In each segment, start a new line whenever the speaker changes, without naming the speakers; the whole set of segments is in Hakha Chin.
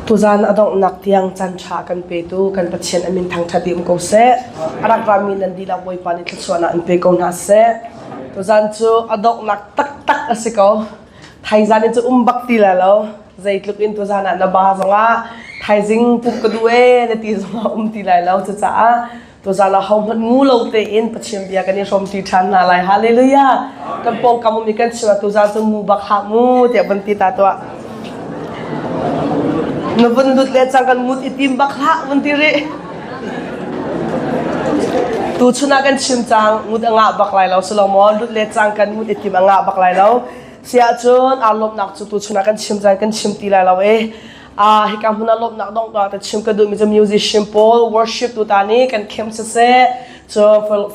Tuzan a donghnak tiang caan ṭha kan petu kan Pathian a min thangṭhat dih um ko seh. A rak rami nan dihlak Bawipa nih thluachuahnak in pe ko hna seh. Tuzan cu a donghnak taktak a si ko. Thaizan in cu um bak ti lai lo. Zeitluk in tuzan ah na ba zongah thaizing pumh ka duh ee na ti zongah um ti lai lo. Cucaah Tuzaan ah hohmanh ngu lo tein Pathian bia kan i hrawmṭi ṭhan hna lai. Hallelujah! Kan pawngkam ummi kan chim ah tuzaan cu ngu bak hlah mu tiah van ti ta tuah. Na vun lut le cang kan ngut i tim bak hlah vun ti rih. Tuchun ah kan chim cang ngut a ngah bak lai lo si lo maw? Lut le cang kan ngut i tim a ngah bak lai lo. Siahcun aa lawmhnak cu tuchun ah kan chim cang kan chim ti lai lo e. Ah, hika hmun ah lawmhnak dong ta chim ka duhmi cu musician pawl worship tu ta nih kan khem siseh cu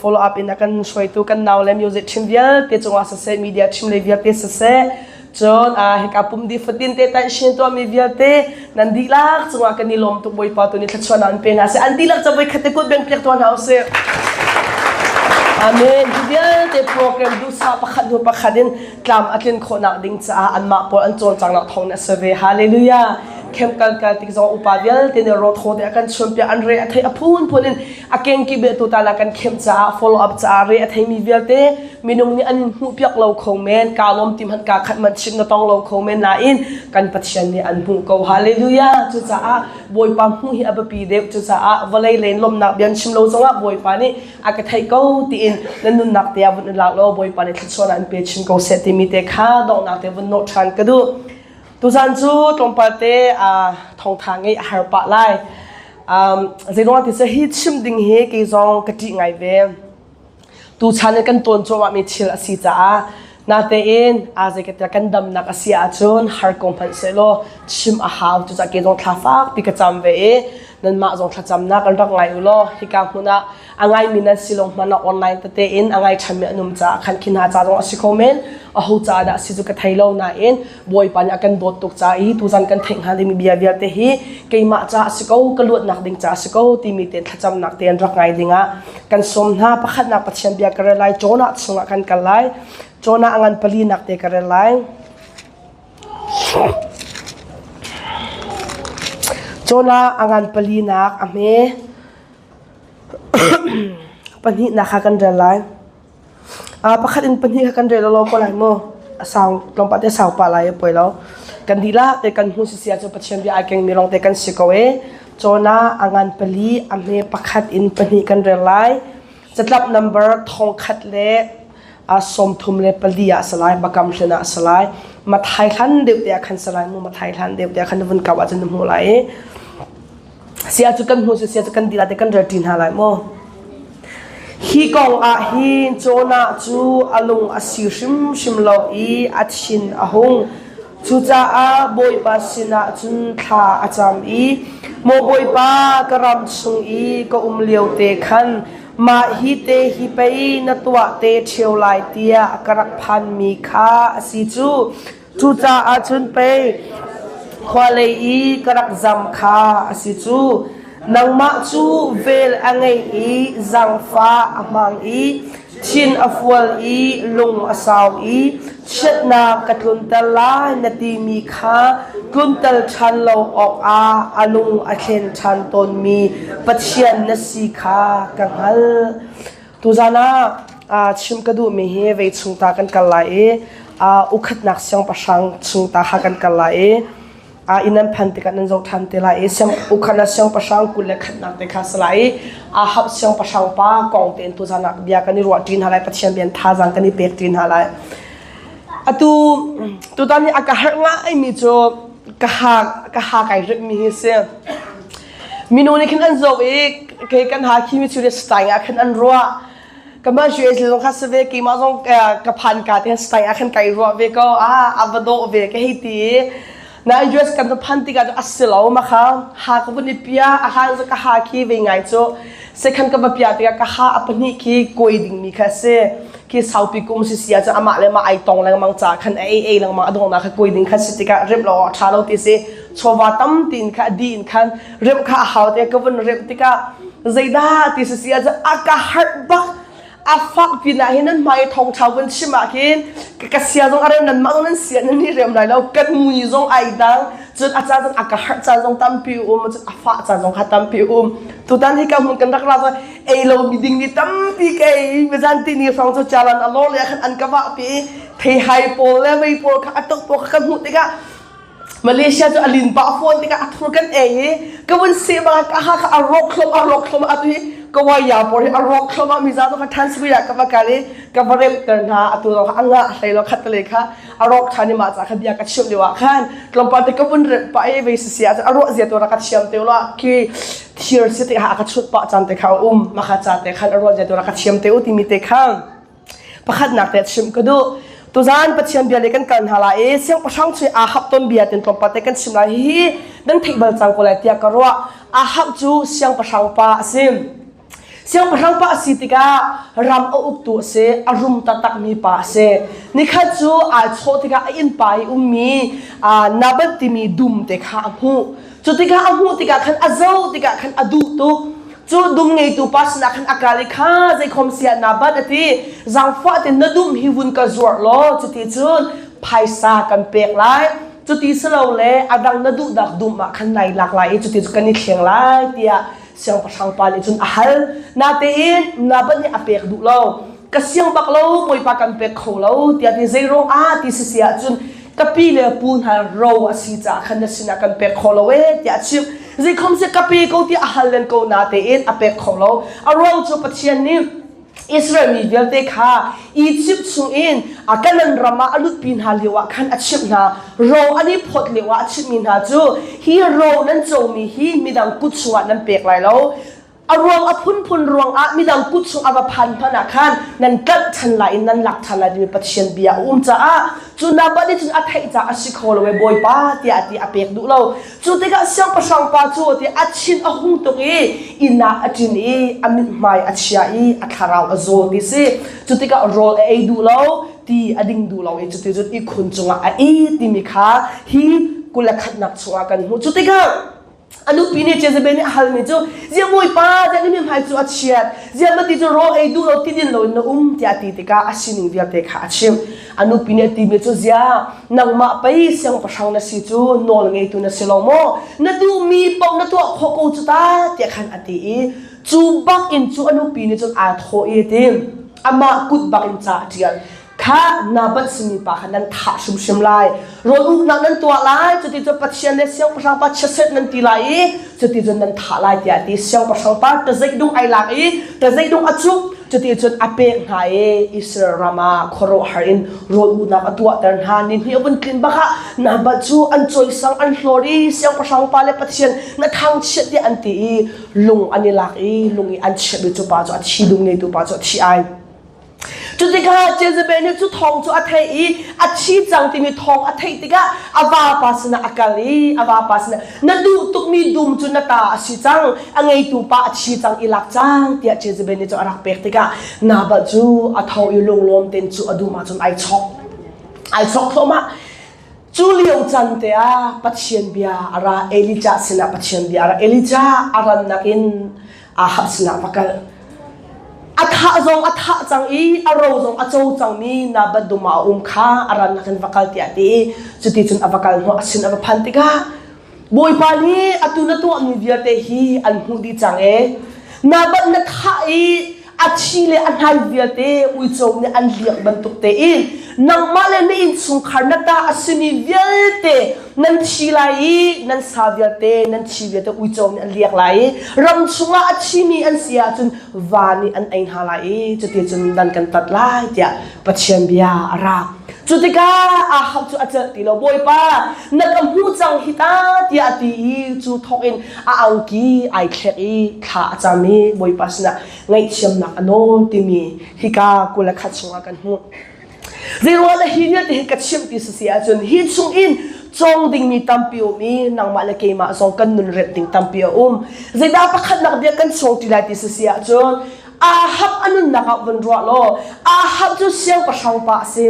follow up in a kan hruaitu kan nau le music team vialte cungah siseh media team le vialte siseh cun ah hika pum di fatin te tan shin tuahmi vialte nan dihlak cungah kan i lawm tuk Bawipa tu nih thluachuahnak an pe hna seh an dihlak ca voi khat te kut beng piak tuah hna usih Amen. Hi vialte program duhsah pakhat hnu pakhat in tlam a tlin khawhnak ding caah anmah pawl an cawlcanghnak thawng in a si ve. Hallelujah. Camp kal kal tik zong upa vialte nih rawthaw te a kan chuanpiak an re a thei a phunphun in a kengkip le tutan ah kan camp caah follow up caah re a theimi vialte minung nih an in hmuhpiak lo kho men ka lawm ti hmanh ka khat man chim na tong lo kho men nain kan Pathian nih an hmuh ko. Hallelujah. Cucaah Bawipa hmuh hi a biapi deuh. Cucaah vawlei len lawmhnak bia an chim lo zongah Bawipa nih a ka theih ko tiin na nunnak te ah vun i lak law Bawipa nih thluachuahnak in pe chin ko seh timi te kha donghnak te vun nawh ṭhan ka duh. Tuzan cu tlawmpal te thawngtha ngeih a har pah lai. Um, zeiruang ti hi chim ding hi kei zong ka ṭih ngai ve. Tuchan in kan tawn cuahmahmi thil a si caah natein aa zei ka kan damnak a si ahcun har ko hmanh sehlaw chim a hau. Cucaah kei zong thla fakpi ka cam ve i nanmah zong thlacamnak kan rak ngai u law hika hmun ah a ngaimi nan si lo hmanh ah online tete in a ngai ṭhanmi an um caah khan khi hna ca zong a si kho men aho ca dah si cu ka thei lo nain Bawipa nih a kan dawt tuk ca i tuzan kan theih hnga dingmi bia vialte hi keimah ca a si ko ka luatnak ding ca a si ko timi tein thlacamnak tein rak ngai dingah kan sawm hna pakhatnak Pathian bia ka rel lai Jonah chungah kan kal lai Jonah a ngan palinak te ka rel lai Jonah a ngan palinak a hme Pahnihnak kha kan rel lai. Pakhat in pahnih kha kan rel lo ko lai mu. A sau tlawmpal te sau pah lai a poi lo. Kan dihlak te kan hmu sisi ahcun Pathian bia ai kengmi lawng te kan si ko e. Cawna a ngan pali a hme pakhat in pahnih kan rel lai. Catlap number thongkhat le a 34 ah salai bakam hlen ah salai mathai hlan deuh te ah khan salai mu mathai hlan deuh te ah khan vun kau ahcun na hmuh lai i Sia cu kan hmu cu sia cu kan dil ah kan rel ṭi hna lai maw? Hi kong ah hin Jonah cu a lung a si hrimhrim lo i a thin a hung. Cucaah Bawipa sinah cun thla a cam i, Maw Bawipa, ka ram chung i ka um lio te khan mah hi te hi pei na tuah te ṭheo lai tiah ka rak phanmi kha a si cu. Cucaah cun pei khualei i ka rak zam kha a si cu. Nangmah cu vel a ngei i zaangfah a hmang i thin a fual i lung a sau i chiatnak ka tlunter lai na timi kha tlunter ṭhan lo awkah a lung a thlen ṭhan tawnmi Pathian na si kha ka hngalh. Tuzan ah chim ka duhmi hi vei chung ta kan kal lai i ukhatnak siangpahrang chung ta kha kan kal lai i inn an phan tikah nan zoh ṭhan te lai i siang ukhatnak siangpahrang 21nak te kha si lai i Ahab siangpahrang pa kong tein tuzan ah bia kan i ruah ṭi hna lai Pathian bia in thazaang kan i pek ṭi hna lai. Atu tutan hi a ka harh ngaimi cu ka ha ka ha kai rimmi hi si. Minung nih khin an zoh i kei kan ha khi mi cu style ah khin an ruah. Kamah US zong kha si ve keimah zong ka phan ka te style ah khin kai ruah ve ko ah a va dawh ve ka hei ti. Na US kan va phan tikah a si lo ma kha ha ka vun i pia a han ka ha khi ve ngai cu sekhan ka va pia tikah ka ha a pahnih khi koi ding mi kha si khi saupi kum si sia cu amah le mah ai tong lengmang ca khan a ei ei lengmang a dongnak kha koi ding kha si tikah rem lo a tha lo ti si chawva tam tiin kha di in khan remh kha a hau te ka vun remh tikah zeidah ti si sia cu a ka harh bak. A fak pinah hin nan hmai thawngṭha vun chim ah khin ka sia zong a rem nan mah zong nan sia nan i rem lai lo. Kan mui zong ai dang. Cun a caan zong a ka harh caan zong tampi um. Cun a fah caan zong kha tampi um. Tutan hi ka hmun kan rak ra zong ei lo mi ding ni tampi ka ei. Mizan ti ni hrawng cu jalan a lawr le khan an ka vah pi. Theihai pawl le vei pawl kha a tuk pawl kha ka hmuh tikah Malaysia cu a lin pah fawn tikah a thur kan ei i ka vun seh bang ka ha kha a rawk thlom a rawk thlom atu hi ka waya pawl hi a rawk thlom ah miza kha than sui ah ka va kal i ka va remter hna atu zong a ngah hlei lo khat le kha a rawk than i mah ca kha bia ka chimh lio ah khan tlawmpal te ka vun remh pah i vei si ah a ruah zia tu rak ka thiam te lo khi thir si te ha ka chut pah caan te kha a um mah kha ca te khan a ruah zia tu rak ka thiam te u timi te kha Pakhatnak te chim ka duh. Tuzan Pathian bia le kan kal hna lai i siangpahrang cu Ahab ton bia tin tlawmpal te kan chim lai. Hihi nan theih bal cang ko lai tiah ka ruah. Ahab cu siangpahrang pa a si. Siangpahrang pa a si tikah ram a uktu a si, a rum taktakmi pa a si. Nikhat cu aa chawh tikah a innpa i ummi Nabat timi dum te kha a hmuh. Cu tikah a hmuh tikah khan a zoh tikah khan a duh tuk. Cu dum ngeitu pa sinah khan a kal i kha zeikhom siah naa bat a ti. Zaangfah tein na dum hi vun ka zuarh law cuti cun phaisa kan pek lai. Cuti si lo le a dang na duhnak dum ah khan nai lak lai i cuti cu kan i thleng lai tiah siangpahrang pa nih cun a hal. Natein Nabat nih a pek duh lo. Ka siang bak lo Bawipa kan pek kho lo tiah ti zeiruang ah ti si si ahcun ka pi le pu hna ro a si caah khan na sinah kan pek kho lo ee tiah a chimh. Zeikhom si ka pe ko tiah a hal len ko na tein a pek kho lo. A ruang cu Pathian nih Israel mi vialte kha Egypt chungin a Kanan ram ah a lutpi hna lio ah khan a chimh hna. Ro an i phawt lio ah a chimhmi hna cu hi ro nan comi hi midang kut chungah nan pek lai lo. A ruang a phunphun ruangah midang kut chung a va phan hmanh ah khan nan tlanh ṭhan lai i nan lak ṭhan lai timi Pathian bia a um caah cu Nabal nih cun a theih caah a si kho lo e Bawipa tiah a ti a pek duh lo. Cu tikah siangpahrang pa cu ti a thin a hung tuk i inn ah a ṭin i a mithmai a chia i a thlarau a zaw ti si. Cu tikah rawl a ei duh lo, ti a ding duh lo i cuticun ihkhun cungah a it timi kha hi 21nak chungah kan hmuh. Cu tikah a nupi nih Jezebel nih a halmi cu ziah bawipa ziah na mithmai cu a chiat ziah mati cu rawl ei duh lo ti din loin na um tiah a ti tikah a sining vialte kha a chimh a nupi nih a timi cu ziah nangmah pei siangpahrang na si cu nawl ngeitu na si lo maw na duhmi paoh na tuah khawh ko cu ta tiah khan a ti i cu bak in cu a nupi nih cun aa thawh i a ti amah kut bak in ca a ṭial kha Nabat simi pa kha nan thah hrimhrim lai. Rawl uknak nan tuah lai, cuticun Pathian le siangpahrang pa chiatserh nan ti lai i cuticun nan thah lai tiah a ti. Siangpahrang pa tazeidung ai lak i tazeidung a cuk, cuticun a pek hna i Israel ram ah khuaruahhar in rawl uknak a tuahter hna. Ni hnih a vun tlin bak ah Nabat cu an cawisang an hlawr i siangpahrang pa le Pathian na thangchiat tiah an ti i lung an i lak i lung i an chiahmi cu pa cu a thi dum ngeitu pa cu a thi ai. Cutikah Jezebel nih cu thawng cu a theih i a thi cang timi thawng a theih tikah a vapa sinah a kal i a vapa sinah na duh tukmi dum cu na ta a si cang a ngeitu pa a thi cang i lak cang tiah Jezebel nih cu a rak pek tikah Nabal cu a tho i lunglawm tein cu a dum ahcun ai chok ai chok thluahmah Cu lio can te ah Pathian bia a ra Elijah sinah Pathian bia a ra Elijah a rannak in Ahab sinah va kal. A thah zong a thah cang i a ro zong a co cangmi Nabat dum ah a um kha a rannak in va kal tiah a ti i cuti cun a va kal hnawh a sin a va phan tikah Bawipa nih atu na tuahmi vialte hi an hmuh dih cang e. Nabat na thah i a thi le a hnai vialte uico nih an liak bantuk tein nangmah le na innchungkhar na ta a simi vialte nan thi lai i nan sa vialte nan thi vialte uico nih an liak lai i ram chungah a thimi an si ahcun va nih an ei hna lai i cuticun nan kan tat lai tiah Pathian bia a ra. Cu tikah Ahab cu a celh ti lo Bawipa na ka hmu cang hi ta tiah a ti i cu thawk in a angki ai thlek i thla a cam i Bawipa sinah ngaihthiamnak a nawl timi hika 21 chungah kan hmuh. Zeiruang dah hi vialte hi ka chimh ti si ahcun hi chung in cawng dingmi tampi um i nangmah le keimah zong kan nun remh ding tampi a um. Zeidah pakhatnak bia kan chawng ti lai ti si ahcun Ahab a nunnak ah vun ruah law Ahab cu siangpahrang pa a si.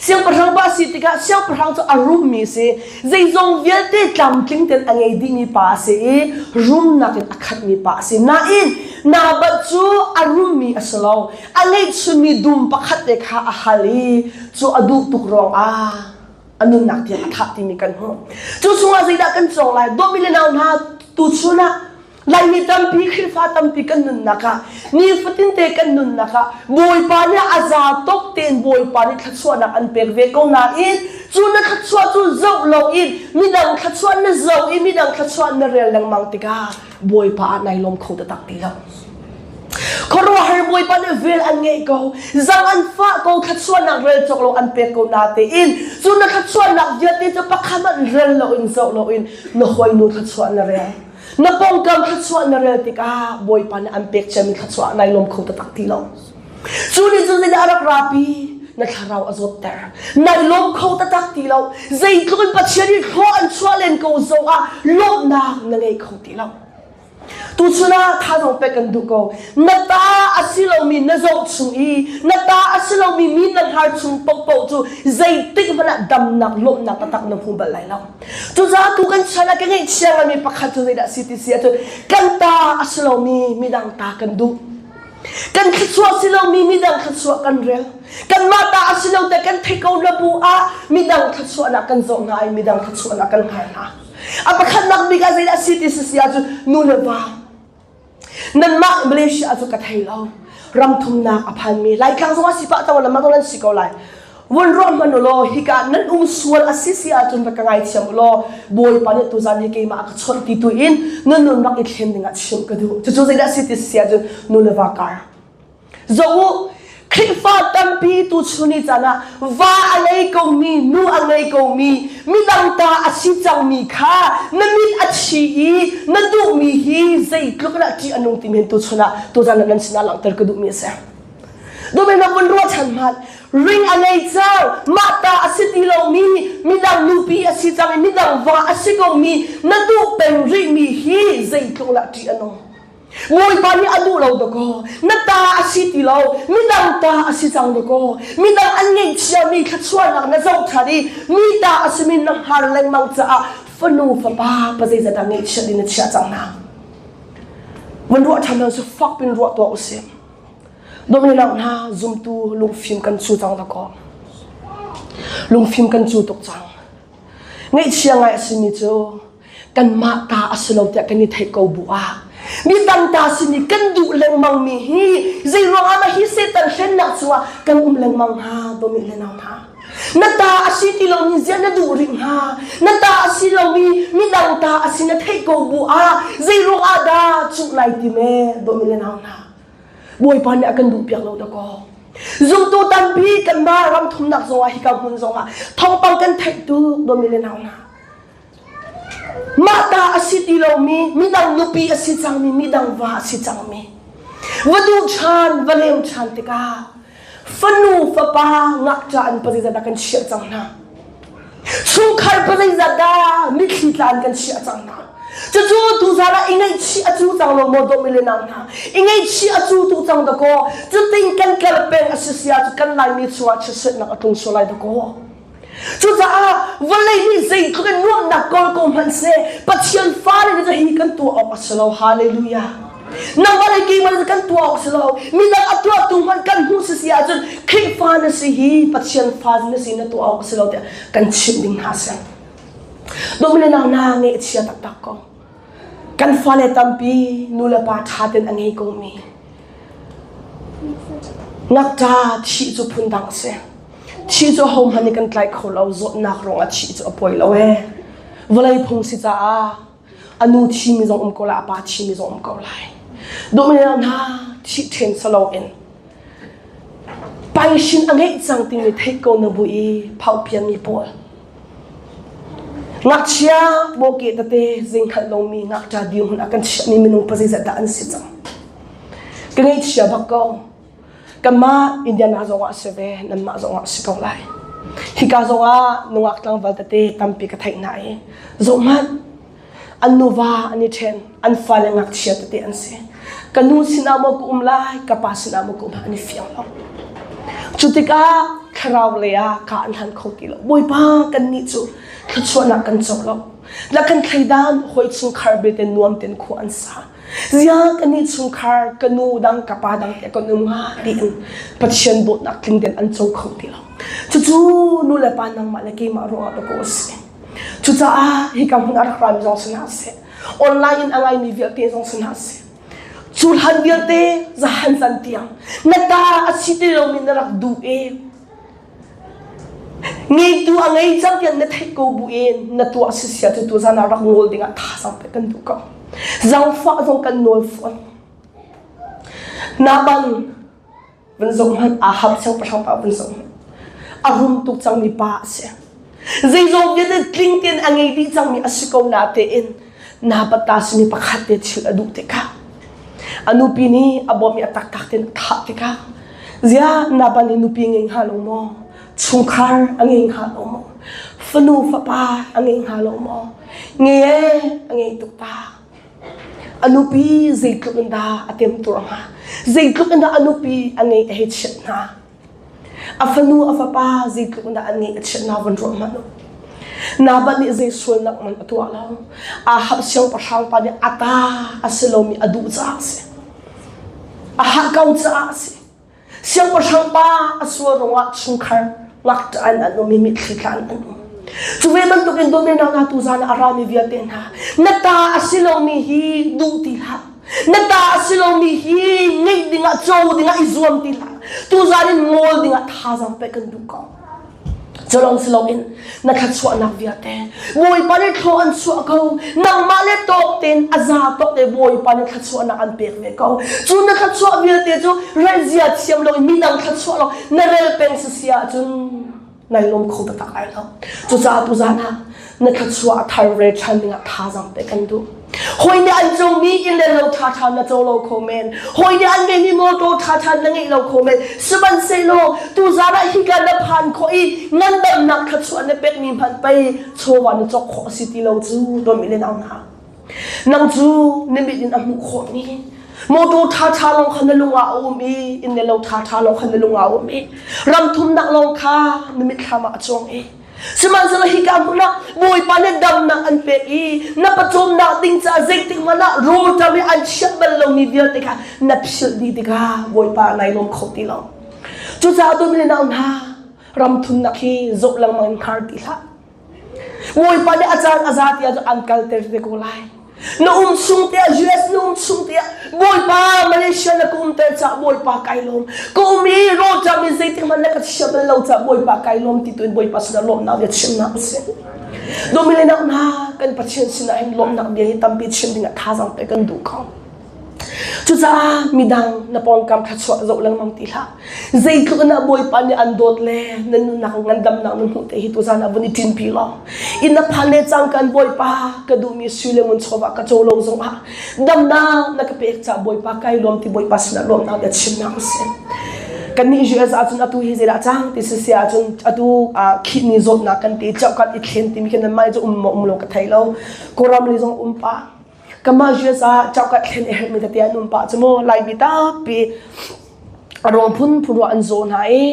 Siangpahrang pa si tikah siangpahrang cu a rummi si. Zeizong vialte tlamtling tein a ngei dihmi pa a si i rumnak in a khatmi pa a si. Nain Nabat cu a rummi a si lo. A ngeihchunmi dum pakhat te kha a hal i cu a duh tuk ruangah a nunnak tiang a thah timi kan hmuh. Cu chungah zeidah kan cawng lai? Dawtmi le nau hna, tuchun ah Laimi tampi Khrihfa tampi kan nunnak ah nifatin te kan nunnak ah Bawipa nih a za tok tein Bawipa nih thluachuahnak an pek ve ko nain cu na thluachuah cu zoh loin midang thluachuah na zoh i midang thluachuah na rel lengmang tikah Bawipa ah nai lawm kho taktak ti lo. Khuaruahhar Bawipa nih vel an ngeih ko, zang an fah ko, thluachuahnak rel cawk lo an pek ko na tein cu na thluachuahnak vialte cu pakhat hmanh rel loin zoh loin na hawinu thluachuah na rel. Na pawngkam thluachuah na rel tikah Bawipa nih an pek ciami thluachuah nai lawm kho taktak ti lo. Cu nih cun zeidah a rak rapi? Na thlarau a zawtter. Nai lawm kho taktak ti lo. Zeitluk in Pathian nih thlua an chuah len ko zongah lawmhnak na ngei kho ti lo. Tuchun ah thazaang pek kan duh ko. Na ta a si lomi na zoh chung i na ta a si lomi mi na hngar chung paohpaoh cu zeitik hmanh ah damnak lawmhnak taktak na hmu bal lai lo. Cucaah tu kan chan ah ka ngaihchia ngaimi pakhat cu zeidah a si ti si ahcun kan ta a si lomi midang ta kan duh. Kan thluachuah si lomi midang thluachuah kan rel. Kanmah ta a si lo te kan theih ko na bu ah midang thluachuahnak kan zawh hna i midang thluachuahnak kan hngal hna. A pakhatnak bik ah zeidah a si ti si ahcun nu le va Nanmah Malaysia cu ka thei lo. Ram thumnak a phanmi Laitlang zong a si pah cang lamah zong nan si ko lai. Vun ruah hmanh u law hika nan um sual a si si ahcun rak ka ngaithiam u law Bawipa nih tuzan hi keimah a ka chawnh ti tu in nan nun rak i thlen dingah chimh ka duh. Cucu zeidah si ti si ahcun nu le va kar. Zoh u, Khrihfa tampi tuchun ni caan ah va a ngei komi, nu a ngei komi, midang ta a si cangmi kha na mit a chi i na duhmi hi zeitluk in dah ṭih a nung timi hin tuchun ah tuzan ah nan sinah langhter ka duhmi a si. Duhmi na vun ruahchan hmanh ring a ngei cang, mah ta a si ti lomi, midang nupi a si cang i midang va a si komi na duh peng rihmi hi zeitluk dah ṭih a nung. Bawipa nih a duh lo dakaw na ta a si ti lo midang ta a si cang dakaw midang an ngeihchiami thluachuahnak na zoh ṭhan i mi ta a simi na hngar lengmang caah fanu fapa pa zeizat dah ngeihchiat in na chiah cang hna vun ruah ṭhan lo cu fak pin ruah tuah usih Dawtnak hna zumtu lungfim kan cu cang dakaw lungfim kan cu tuk cang ngaihchia ngai a simi cu kanmah ta a si lo tiah kan i theih ko bu ah midang ta simi kan duh lengmang mi hi zei ruangah mah hi Satan hlennak cungah kan um lengmang hnga dawmi le nau hna na ta a si ti lomi zia na duh rih hnga na ta a si lomi midang ta a si na theih ko bu ah zei ruangah dah cuh lai ti me dawmi le nau hna Bawipa nih a kan duh piak lo dakaw zumtu tampi kanmah ram thumnak zongah hika hmun zongah thawngpang kan theih tuk dawmi le nau hna Mah ta a si ti lomi, midang nupi a si cangmi, midang va a si cangmi. Va duh ṭhan, va lem ṭhan tikah fanu fapa ngakṭa an pazeizat dah kan chiah cang hna. Chungkhar pazeizat dah mitthli tla an kan chiah cang hna. Cucu tuzan ah i ngaihchih a cu cang lo maw dawmi le nau hna. I ngaihchih a cu tu cang dakaw. Cutin kan kal peng a si sia cu kan Laimi chungah chiatserhnak a tlung sual lai dakaw. Cucaah vawlei nih zeitluk in nuamhnak kawl ko hmanh seh Pathian fale nih hi kan tuah awk a si lo. Hallelujah. Nangmah le keimah nih kan tuah awk a si lo. Midang a tuahtu hmanh kan hmuh si si ahcun Khrihfa na si hi Pathian fa na si na tuah awk a si lo tiah kan chimh ding hna si. Dawm le nau na ngeihchia taktak ko. Kan fale tampi nu le pa ṭha tein a ngei komi. Ngakṭa thih cu phundang a si. Thih cu ahohmanh nih kan tlai kho lo. Zawtnak ruangah thih cu a poi lo ee. Vawlei phung si caah a nu thimi zong um ko lai, a pa thimi zong um ko lai. Dawhmi hna thih ṭhen si loin paishin a ngeih cang timi theih ko na bu i phauhpiami pawl. Ngakchia bawke tete zingkhat lomi ngakṭa dirhmun a kan chiahmi minung pa zeizat dah an si cang. Ka ngaihchia bak ko. Kanmah Indiana zongah a si ve, nanmah zongah a si ko lai. Hika zongah nungak tlangval tete tampi ka theih hna i zohhmanh an nuva an i ṭhen, an fale ngakchia tete an si. Ka nu sinah maw ka um lai, ka pa sinah maw ka um an i fiang lo. Cu tikah. Thlarau lei ah ka an hlan kho ti lo. Bawipa kannih cu thluachuahnak kan co lo. Na kan thleidan hawi chungkhar belte nuam ten khua an sa. Zia kannih chungkhar ka nu dang ka pa dang te kan um hnga tiin Pathian dawtnak tling ten an co kho ti lo. Cucu nu le pa nangmah le keimah ruangah dawkaw a si. Cucaah hika hmun a rak rami zong si hna seh, online in a ngaimi vialte zong si hna seh, cu hlan vialte zahan zan tiang na ta a si ti lomi na rak duh i ngeitu a ngei cang tiang na theih ko bu in na tuah si sia cu tu zan ah rak ngawl dingah thazaang pek kan duh ko. Zangfah zong kan nawl fawn. Naban Van zoh hmanh Ahab siangpahrang pa van zoh hmanh. A rum tuk cangmi pa a si. Zeizong vialte tling tein a ngei dih cangmi a si ko na tein Nabata simi pakhat te thil a duh tikah a nupi nih a bawmh i a taktak tein a thah tikah zia Nabal nih nupi ngei hnga lo maw chungkhar a ngei hnga lo maw fanu fapa a ngei hnga lo maw ngei e a ngei tuk ta A nupi zeitluk in dah a temtuar hnga? Zeitluk in dah a nupi a ngeih a hei chiat hna? A fanu a fapa zeitluk in dah an ngeih a chiat hna van ruah hmanh u. Nabal nih zei sualnak man a tuah lo. Ahab siangpahrang pa nih a ta a si lomi a duh caah a si. A hakkau caah a si. Siangpahrang pa a sual ruangah chungkhar ngakṭah in an um i mitthli tla in an um. Cu ve bantukin dawtnak hna tu zan ah a rami vialte hna, na ta a si lomi hi duh ti hlah. Na ta a si lomi hi ngeih dingah co dingah i zuam ti hlah. Tuzan in ngawl dingah thazaang pek kan duh ko. Culong si loin na thluachuahnak vialte Bawipa nih thlua an chuah ko nangmah le tawk tein a za tawk te Bawipa nih thluachuahnak an pek ve ko cu na thluachuah vialte cu rel zia thiam lo in midang thluachuah lo na rel peng si si ahcun nai lawm kho taktak lai lo cucaah tuzan ah na thluachuah a thar re ṭhan dingah thazaang pek kan duh Hawi nih an comi inn le lo ṭhaṭha na co lo kho men. Hawi nih an ngeihmi motor ṭhaṭha na ngeih lo kho men. Sihmanhsehlaw tuzaan ah hika na phan khawh i ngandamnak thluachuah na pekmi hmanh pei chawva na cawk khawh a si ti lo cu dawmi le nau hna. Nang cu na mit in a hmuh khawhmi motor ṭhaṭha lawng kha na lung ah a um i inn le lo ṭhaṭha lawng kha na lung ah a um i ram thumnak lawng kha na mitthlam ah a cuang i Sihmanhsehlaw hika hmun ah Bawipa nih damnak an pek i na pawcawmnak ding caah zeitik hmanh ah rawlṭam i an chiah bal lomi vialte kha na philh dih tikah Bawipa nai lawm kho ti lo. Cucaah dawtmi le nau hna, ram thumnak hi zoh lengmang in hngar ti hlah. Bawipa nih a caan a za ti ahcun an kalter te ko lai. Na um chung tiah US na um chung tiah Bawipa Malaysia na ka umter caah Bawipa kai lawm. Ka um i rawlṭam in zeitik hmanh na ka chia bal lo caah Bawipa kai lawm ti tu in Bawipa sinah lawmhnak bia chimnak a si. Dawmi le nau hna kan Pathian sinah hin lawmhnak bia hi tampi chim dingah thazaang pek kan duh ko. Cucaah midang na pawngkam thluachuah zoh lengmang ti hlah. Zeitluk in ah Bawipa nih an dawt le na nunnak ngandamnak na hmuh te hi tuzan ah vun i ṭinpi law inn na phan le cangka in Bawipa ka duhmi sui le ngun chawva ka co lo zongah damnak na ka pek caah Bawipa kai lawm ti Bawipa sinah lawmnak bia chimnak a si. Kannih US ahcun atu hi zeidah cang ti si si ahcun atu khihni zawtnak kan ti chaukat i thlen timi khi nan mah cu um maw um lo ka thei lo. Kawlram lei zong um pah. Kamah US ah chaukat thlen i herhmi tete an um pah cu mu Laimi tampi a ruang phunphun ruah an zaw hna i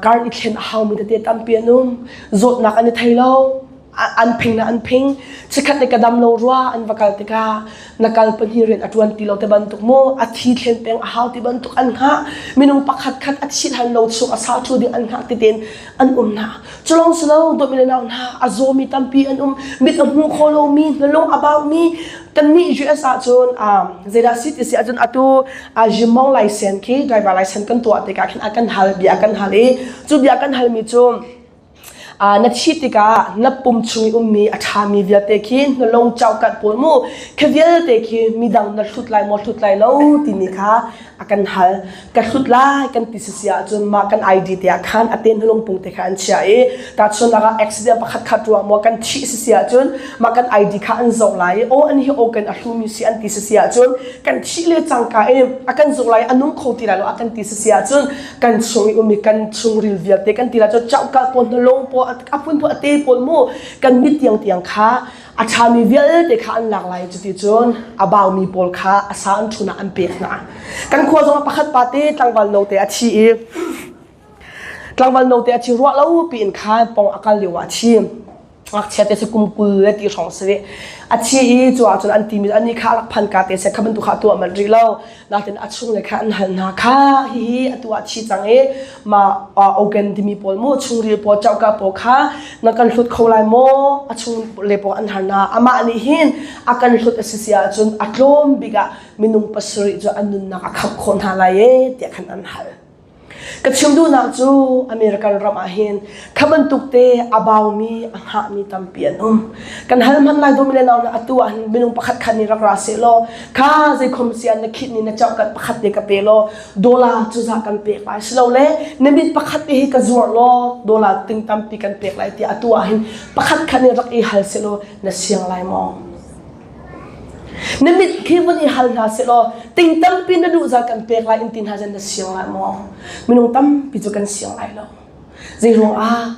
kar i thlen a haumi tete tampi an um. Zawtnak an i thei lo. An phing na an phing. Chikkhat le ka dam lo rua an va kal tikah na kal pahnih rian a ṭuan ti lo te bantuk mu a thi thlen peng a hau ti bantuk an hngah. Minung pakhat khat a thih hlan lo chung a sa ṭhu ding an hngah ti tein an um hna. Culong si lo dawtmi le nau hna a zawmi tampi an um mit a hmu kho lomi hnalung a baumi kannih US ahcun zeidah si ti si ahcun atu Jimong license khi driver license kan tuah tikah khin a kan hal bia kan hal i cu bia kan halmi cu na thi tikah na pum chung i ummi a ṭhami vialte khi hnalung chaukat pawl mu khi vialte khi midang na hlut lai maw hlut lai lo timi kha a kan hal ka hlut lai kan ti sisi ahcun mah kan ID te ah khan a ten hlungpung te kha an chiah i tahchunhnak ah accident pakhat khat ruang maw kan thih sisi ahcun mah kan ID kha an zoh lai i aw an hi aw kan a hlumi si an ti sisi ahcun kan thih le cangka i a kan zoh lai a nung kho ti lai lo a kan ti sisi ahcun kan chung i umi kan chungril vialte kan ti lai cu chauhkal pawl hnalong pawl a phunphun a te pawl mu kan mit tiang tiang kha A ṭhami vialte kha an lak lai cuticun a baumi pawl kha a sa an ṭhun ah an pek hna. Kan khua zongah pakhat pa te tlangval note a thi i Tlangval note a thi ruah lo piin khan pong a kal lio ah a thi. Ngakchia te si kum 20 le ti hrawng si. A thi i cu ahcun an timi ani kha rak phan ka te se kha bantuk kha tuah manh rih lo. Natin a chung le kha an hal hna kha hihi atu ah thi cang i ma organ timi pawl mu chungril pawl chauka pawl kha na kan hlut kho lai maw a chung le pawl an har na amah nih hin a kan hlut a si si ahcun a tlawm bik ah minung pasarih cu an nunnak a khamh khawh hna lai e tiah khan an hal. Ka chim duhnak cu American ram ah hin kha bantuk te a baumi a hngahmi tampi an um. Kan hal hmanh lai dawmi le nau atu ah hin minung pakhat khat nih rak ra seh law kha zeikhom sian na khit ni na chauh kat pakhat te ka pe law dollar cuzah kan pek lai silole na mit pakhat te hi ka zuar law dollar ting tampi kan pek lai tiah atu ah hin pakhat khat nih rak i hal seh law na siang lai maw? Na mit khi vun i hal hna sehlaw ting tampi na duh zat kan pek lai in ti hna zan na siang lai maw? Minung tampi cu kan siang lai lo. Zeiruang ah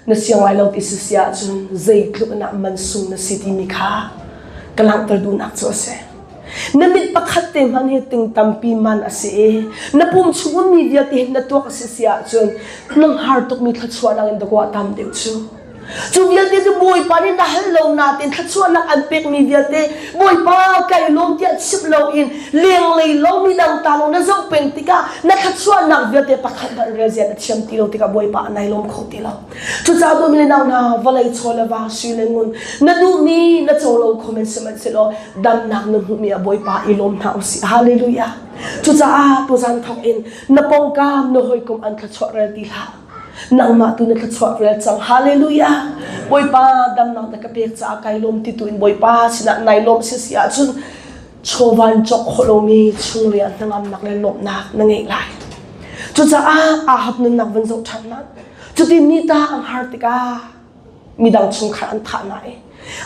na siang lai lo ti si si ahcun zeitluk in ah mansung na si timi kha ka langhter duhnak cu a si. Na mit pakhat te hmanh hi ting tampi man a si i na pum chung ummi vialte hi na tuak a si si ahcun nang har tukmi thluachuahnak in dawh tam deuh cu. Cu vialte cu Bawipa nih na hal lo nain thluachuahnak an pekmi vialte Bawipa kai lawm tiah chim loin lenglei lo midang ta lo na zoh peng tikah na thluachuahnak vialte pakhat hmanh rel zia na thiam ti lo tikah Bawipa nai lawm kho ti lo. Cucaah dawmi le nau hna vawlei chaw le va sui le ngun na duhmi na co lo kho men sihmanhsehlaw damnak na hmuhmi ah Bawipa i lawm hna usih. Hallelujah. Cucaah tuzan thawk in na pawngkam na hawikom an thluachuah rel ti hlah. Nangmah tu na thluachuah rel cang. Hallelujah. Bawipa damnak na ka pek caah kai lawm ti tu in Bawipa sinah nai lawm si si ahcun chawvan cawk khawh lomi chunglei ah hnangamnak le lawmhnak na ngeih lai. Cucaah Ahab nunnak van zoh ṭhan hmanh. Cuti mi ta ang har tikah midang chungkhar an thah hna i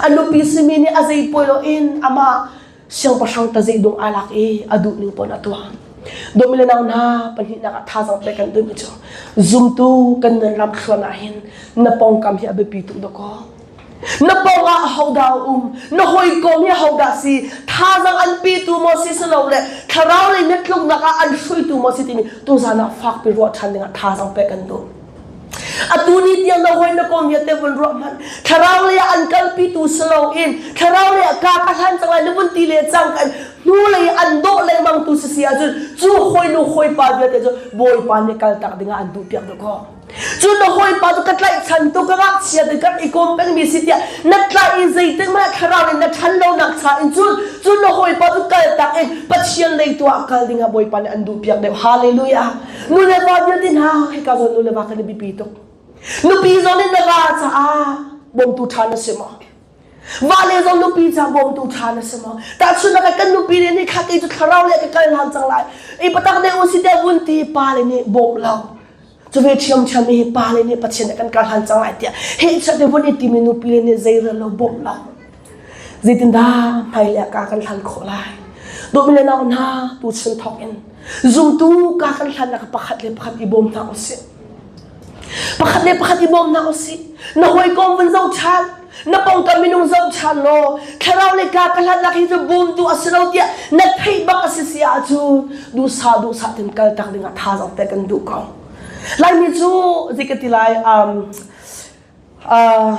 a nupi simi nih a zei poi loin amah siangpahrang tazeidung aa lak i a duh ning pawn a tuah. Dawmi le nau hna pahnihnak ah thazaang pek kan duhmi cu zumtu kan nun ram thluan ah hin na pawngkam hi a biapi tuk dawkaw. Na pawng ah hodah a um, na hawikom hi hodah si, thazaang an petu maw si si lo le thlarau lei na tluknak ah an hruaitu maw si timi tuzaan ah fakpi ruah ṭhan dingah thazaang pek kan duh. Atu ni tiang na hawi na kom vialte vun ruah hmanh. Thlarau lei ah an kalpitu si loin thlarau lei ah ka ka hlan cang lai na vun ti le cang kan hnu lei an dawh lengmang tu si si ahcun cu hawinu hawipa vialte cu Bawipa nih kaltak dingah an duh piak dawh kaw. Cu na hawipa cu ka tlaihchan tu ka ngakchia te kan i kom pengmi si tiah na tlaih i zeitik hmanh thlarau in na ṭhan lonak cha in cun cu na hawipa cu kaltak in Pathian lei tu ah kal dingah Bawipa nih an duh piak deuh. Hallelujah. Nu le va vialte hna hika zawn nu le va kan i biapi tuk. Nupi zong nih na va caah bawmtu ṭha na si maw? Va le zong nupi caah bawmtu ṭha na si maw? Tahchunhnak ah kan nupi le nih kha kei cu thlarau le ka kal hlan cang lai. I patak deuh u si tiah vun ti pa le nih bawm lo. Cu ve ṭhiamṭhiam hi pa le nih Pathian nih kan kal hlan cang lai tiah heh chat te vun i timi nupi le nih zeirel lo bawmh lo. Zeitindah hmailei ah ka kan hlan khawh lai? Dawtmi le nau hna tuchun thawk in zumtu ka kan hlannak pakhat le pakhat i bawm hna usih. Pakhat le pakhat i bawm hna usih. Na hawikom vun zoh ṭhan, na pawngkam minung zoh ṭhan law thlarau le ka ka hlannak hi cu bawmtu a si lo tiah na theih bak a si si ahcun duhsah duhsah tin kal tak dingah thazaang pek kan duh ko. Laimi cu zei ka ti lai um, uh,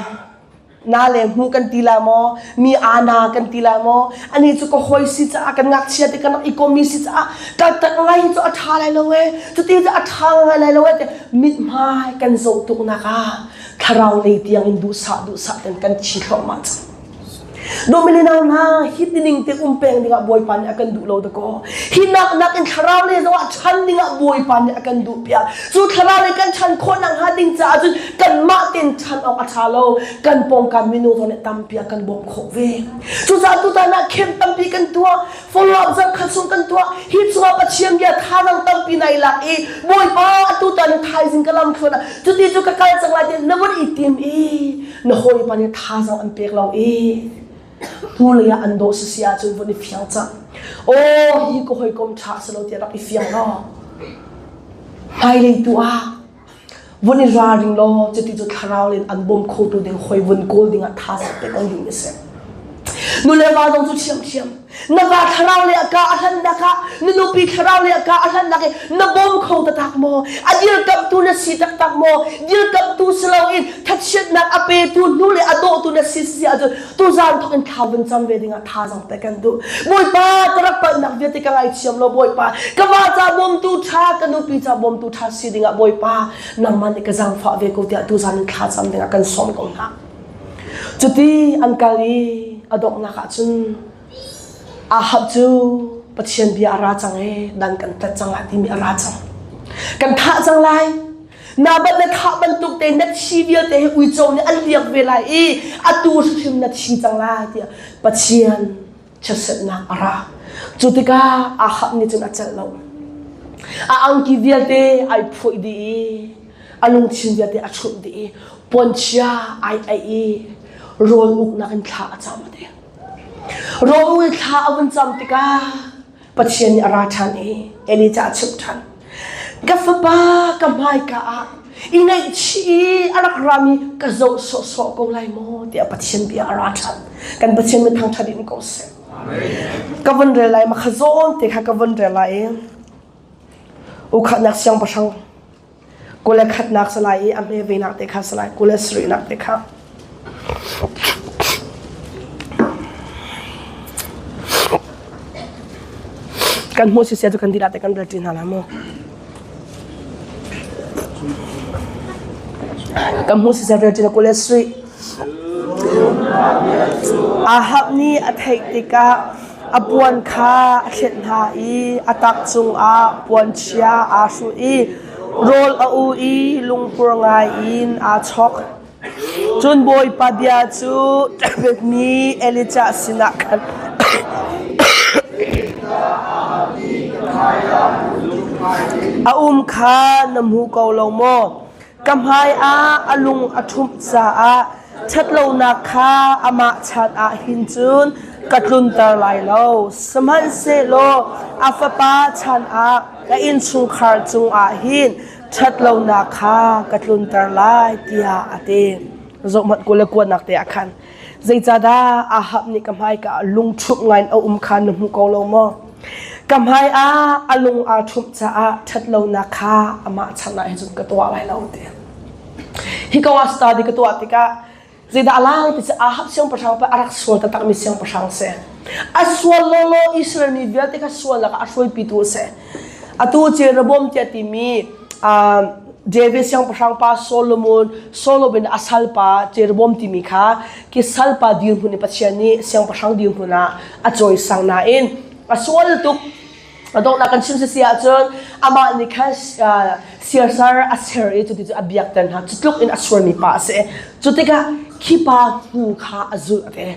na le hmu kan ti la maw mi ana kan ti la maw ani cu ka hoi si caah kan ngakchia te kan rak i komi si caah ka tak ngai cu a ṭha lai lo e cuti cu a ṭha ngai lai lo e te mithmai kan zoh tuk nak ah thlarau lei tiang in duhsah duhsah ten kan thi thluahmah cang Dominina hna hi tining te um peng dingah Bawipa nih a kan duh lo dakaw. Hi nak nak in thlarau le zongah chan dingah Bawipa nih a kan duh piak. Cu thlarau le kan chan khawh nak hnga ding caah cun kanmah ten chan awk a ṭha lo. Kan pawngkam minung zong nih tampi a kan bawmh khawh ve. Cucaah tutan ah camp tampi kan tuah, follow up zarh khat chung kan tuah. Hi chungah Pathian bia thazaang tampi nai lak i Bawipa atutan thaizing ka lam thluan ah cuti cu ka kal cang lai tiah na vun i tim i na hawipa nih thazaang an pek lo i hnulei ah an dawh sisi ahcun vun i fiang cang aw hi ka hawikom ṭha si lo tiah rak i fiang law hmailei tu ah vun i ralring law cuti cu thlarau in an bawm khotu ding hawi vun kawl ding ah thazaang pek an duh mi si. Nu le va zong cu ṭhiamṭhiam. Na va thlarau le a ka a hlannak ah, na nupi thlarau le a ka a hlannak i na bawm kho taktak maw? A dirkamhtu na si taktak maw? Dirkamhtu si loin thachiatnak a petu hnu le a dawhtu na si si ahcun tuzaan thawk in thla vun cam ve dingah thazaang pek kan duh. Bawipa, ka rak palhnak vialte ka ngaithiam law Bawipa, ka va ca bawmtu ṭha, ka nupi ca bawmtu ṭha si dingah Bawipa, nangmah nih ka zaangfah ve ko tiah tuzaan in thla cam dingah kan sawm ko hna. Cuti an kal i a donghnak ah cun Ahab cu Pathian bia a ra cang i dan kan tat cang lai timi a ra cang. Kan thah cang lai. Nabat na thah bantuk te na thi vialte hi uico nih an liak ve lai i atu hrimhrim na thi cang lai tiah Pathian chiatserhnak a ra. Cu tikah Ahab nih cun a celh lo. A angki vialte ai phoih dih i a lungthin vialte a chumh dih i puanchia ai aih i rawl uknak in thla a cam a ti. Rawl uk in thla a vun cam tikah Pathian nih a ra ṭhan i Elijah a chimh ṭhan. Ka fapa ka hmaika ah i ngaihchih i a rak rami ka zoh sawhsawh ko lai maw tiah Pathian bia a ra ṭhan. Kan Pathian min thangṭhat in ko seh. Ka vun rel lai ma kha zawn te kha ka vun rel lai i ukhatnak siangpahrang kule khatnak salai i a hme venak te kha salai kule sarihnak te kha kan hmuh sisia cu kan dilah te kan rel ṭi hna la mu kan hmuh sisia rel ṭi na kule sarih Ahab nih a theih tikah A puan kha a thlet hna i a tak cungah puanchia aa hruh i rawl a u i lungpur ngaiin aa chawk. Cun Bawipa bia cu David nih Elijah sinah khan a um kha na hmu ko lo maw? Ka hmaiah a lung a ṭhumh caah ṭhatlonak kha amah chan ah hin cun ka tlunter lai lo. Sihmanhsehlaw a fapa chan ah ka innchungkhar cungah hin ṭhatlonak kha ka tlunter lai, tiah a ti. Zohhmanh kul le kuatnak te ah khan zeicahdah Ahab nih ka hmaika ah lungṭhumh ngaiin a um kha na hmu ko lo maw? Ka hmaiah a lung aa ṭhumh caah ṭhatlonak kha amah chan ah hin cun ka tuah lai lo ti. Hi kong ah study ka tuah tikah zeidah a lang ti cu Ahab siangpahrang pa a rak sual taktakmi siangpahrang si. A sual lawlaw Israel mi vialte kha sualnak ah a hruaipitu a si. Atu Jeroboam tiah timi David siangpahrang pa Solomon Solomon a salpa Jeroboam timi kha ki salpa dirhmun i Pathian nih siangpahrang dirhmun ah a cawisang nain a sual tuk a donghnak kan chim si ahcun amah nih khan siasar a ser i cuti cu a biakter hna cu tluk in a sualmi pa a si cu tikah khi pa hnu kha a zulh a ti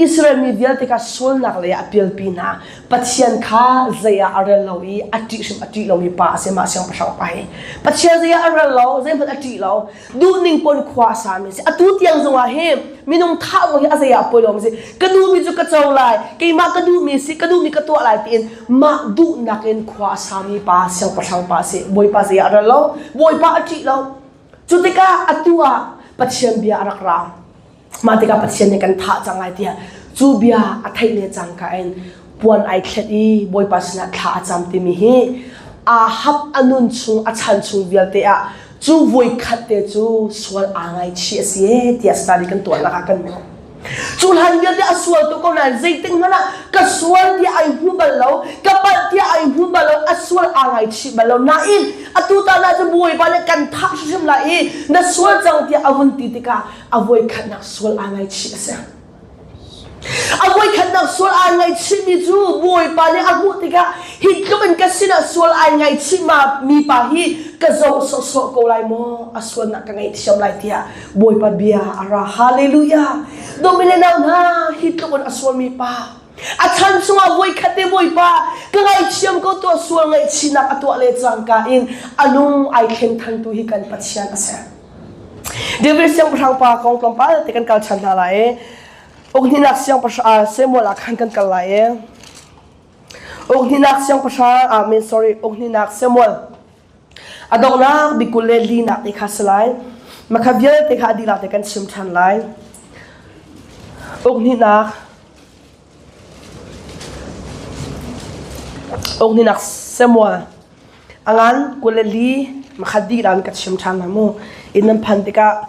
Israel mi vialte kha sualnak lei ah a pialpi hna Pathian kha zei ah a rel lo i a ṭih hrim a ṭih lomi pa a si mah siangpahrang pa hi. Pathian zei ah a rel lo, zeihmanh a ṭih lo. Duhning pawn khua a sami a si. Atu tiang zongah hi minung thah zong hi a zei ah a poi lomi a si. Ka duhmi cu ka co lai, keimah ka duhmi si, ka duhmi ka tuah lai tiin mah duhnak in khua a sami pa siangpahrang pa a si. Bawipa zei ah a rel lo, Bawipa a ṭih lo. Cu tikah atu ah Pathian bia a rak ra. Mah tikah Pathian nih kan thah cang lai tiah cu bia a theih le cangka in puan ai thlet i Bawipa sinah thla a cam timi hi Ahab a nun chung a chan chung vialte ah cu voikhat te cu sual aa ngaichih a si ee tiah study kan tuah lakah kan hmuh. Cu hlan vialte a sual tuk ko nain zeitik hmanh ah ka sual tiah ai hmu bal lo, ka palh tiah ai hmu bal lo, a sual aa ngaichih bal lo. Nain atu tan ah cun Bawipa nih kan thah hrimhrim lai i na sual cang tiah a vun ti tikah a voikhatnak sual aa ngaichih a si. A voikhatnak sual aa ngaihchihmi cu Bawipa nih a hmuh tikah hi tluk in ka sinah sual ai ngaichih ma mi pa hi ka zoh sawhsawh ko lai maw a sualnak ka ngaihthiam lai tiah Bawipa bia a ra. Hallelujah! Domine nau hna hi tluk in a sualmi pa a chan chungah voikhat te Bawipa ka ngaihthiam ko tuah sual ngaihchihnak a tuah le cangka in a lung ai thlen thantu hi kan Pathian a si. David siangpahrang pa kong tlawmpal te kan kal ṭhan hna lai i Ukhninak siangpahrang Samuel ah khan kan kal lai i Ukhninak siangpahrang amen sorry Ukhninak Samuel a donghnak bikul le linak te kha si lai makha vialte kha a dihlak te kan chim ṭhan lai Ukhninak. Uk Samuel a ngan 24 makhat dih dan ka chim ṭhan lai mu. Inn nan phan tikah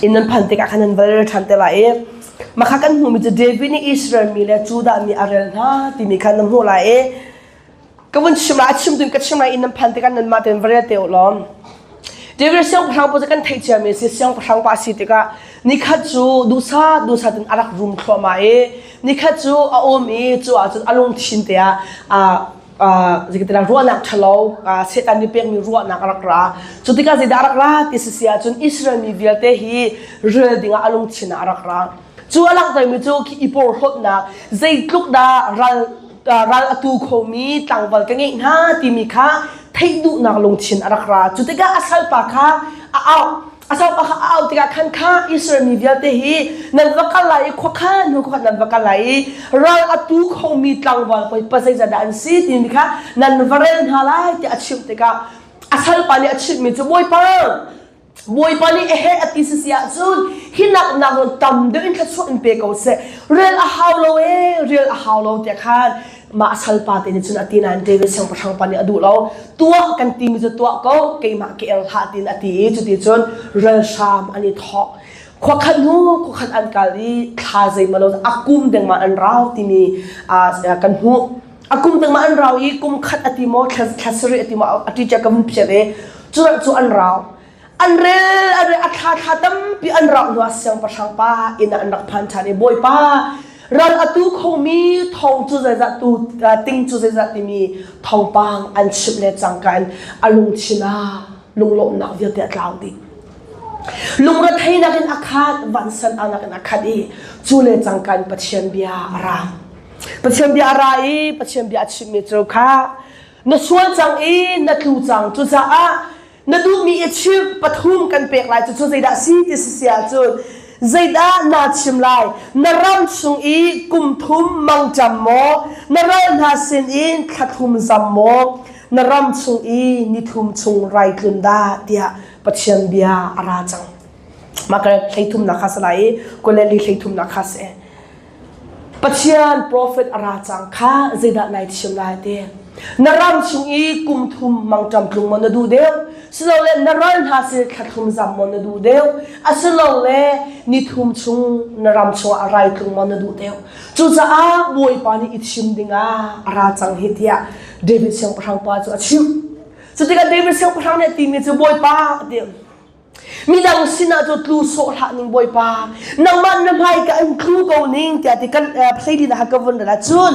inn nan phan tikah khan nan va rel ṭhan te lai i makha kan hmuhmi cu David nih Israel mi le Judah mi a rel hna timi khan na hmuh lai i Ka vun chim lai, a chim ding ka chim lai i nan phan tikah nanmah tein va rel te u law. David siangpahrang pa cu kan theih ciami a si. Siangpahrang pa a si tikah nikhat cu duhsah duhsah in a rak rum thluahmah i nikhat cu a um i cu ahcun a lungthin te ah zeikatilah ruahnak ṭhalo Satan nih pekmi ruahnak a rak ra. Cu tikah zeidah a rak ra ti si si ahcun Israel mi vialte hi rel dingah a lungthin ah a rak ra. Cu a langhtermi cu khi i porhlawtnak zeitluk dah ral ral a tu khomi tlangval ka ngeih hna timi kha theih duhnak lungthin a rak ra. Cu tikah a salpa kha a auh. A salpa kha a auh tikah khan kha Israel mi vialte hi nan va kal lai i khua khan hnu khuakhat nan va kal lai i ral a tu khomi tlangval poi pa zeizat dah an si timi kha nan va rel hna lai tiah a chimh tikah a salpa nih a chimhmi cu Bawipa Bawipa nih ehe a ti sisi ahcun hi nak nak nawn tam deuh in thluachuah in pe ko seh. Rel a hau lo ee, rel a hau lo tiah khan mah salpa te nih cun a ti nain David siangpahrang pa nih a duh lo. Tuah kan timi cu tuah ko, keimah ke el hlah tiin a ti i cuti cun rel hram an i thawk. Khua khat hnu khua khat an kal i thla zeimalo a kum dengmah an rau timi kan hmuh. A kum dengmah an rau i kum khat a ti maw thla sarih a ti maw a ti cia ka vun phiat i cu cu an rau. An rel an rel a thla thla tampi an rauh hnu ah siangpahrang pa inn ah an rak phan ṭhan i Bawipa ral a tu khomi thong cu zeizah tu ting cu zeizah timi thawngpang an chimh le cangka in a lungthin ah lunglawmhnak vialte a tlau dih. Lungretheinak in a khat, vansan anak in a khat i cu le cangka in Pathian bia a ra. Pathian bia a ra i Pathian bia a chimmi cu kha na sual cang i na tlu cang cucaah na duhmi i chimh pathum kan pek lai cucu zeidah si ti si si ahcun zeidah naa chim lai na ram chung i kum thum mangṭam maw na ral hna sinin thla thum zam maw na ram chung i ni thum chung rai tlun dah tiah Pathian bia a ra cang mah ka hleithumnak kha si lai i kuleli hleithumnak kha si Pathian profet a ra cang kha zeidah nai thiam lai ti. Na ram chung i kum thum mangṭam tlung maw na duh deuh? Silole na ral hna sin thla thum zam maw na duh deuh? Asilole ni thum chung na ram chungah a rai tlung maw na duh deuh? Cucaah Bawipa nih i thim dingah a ra cang hi tiah David siangpahrang pa cu a chimh. Cutikah David siangpahrang nih a timi cu Bawipa a ti. Midang sinah cu tlu sawh hlah ning Bawipa, nangmah na hmai ka in tlu ko ning tiah ti kan hleili na ka vun rel cun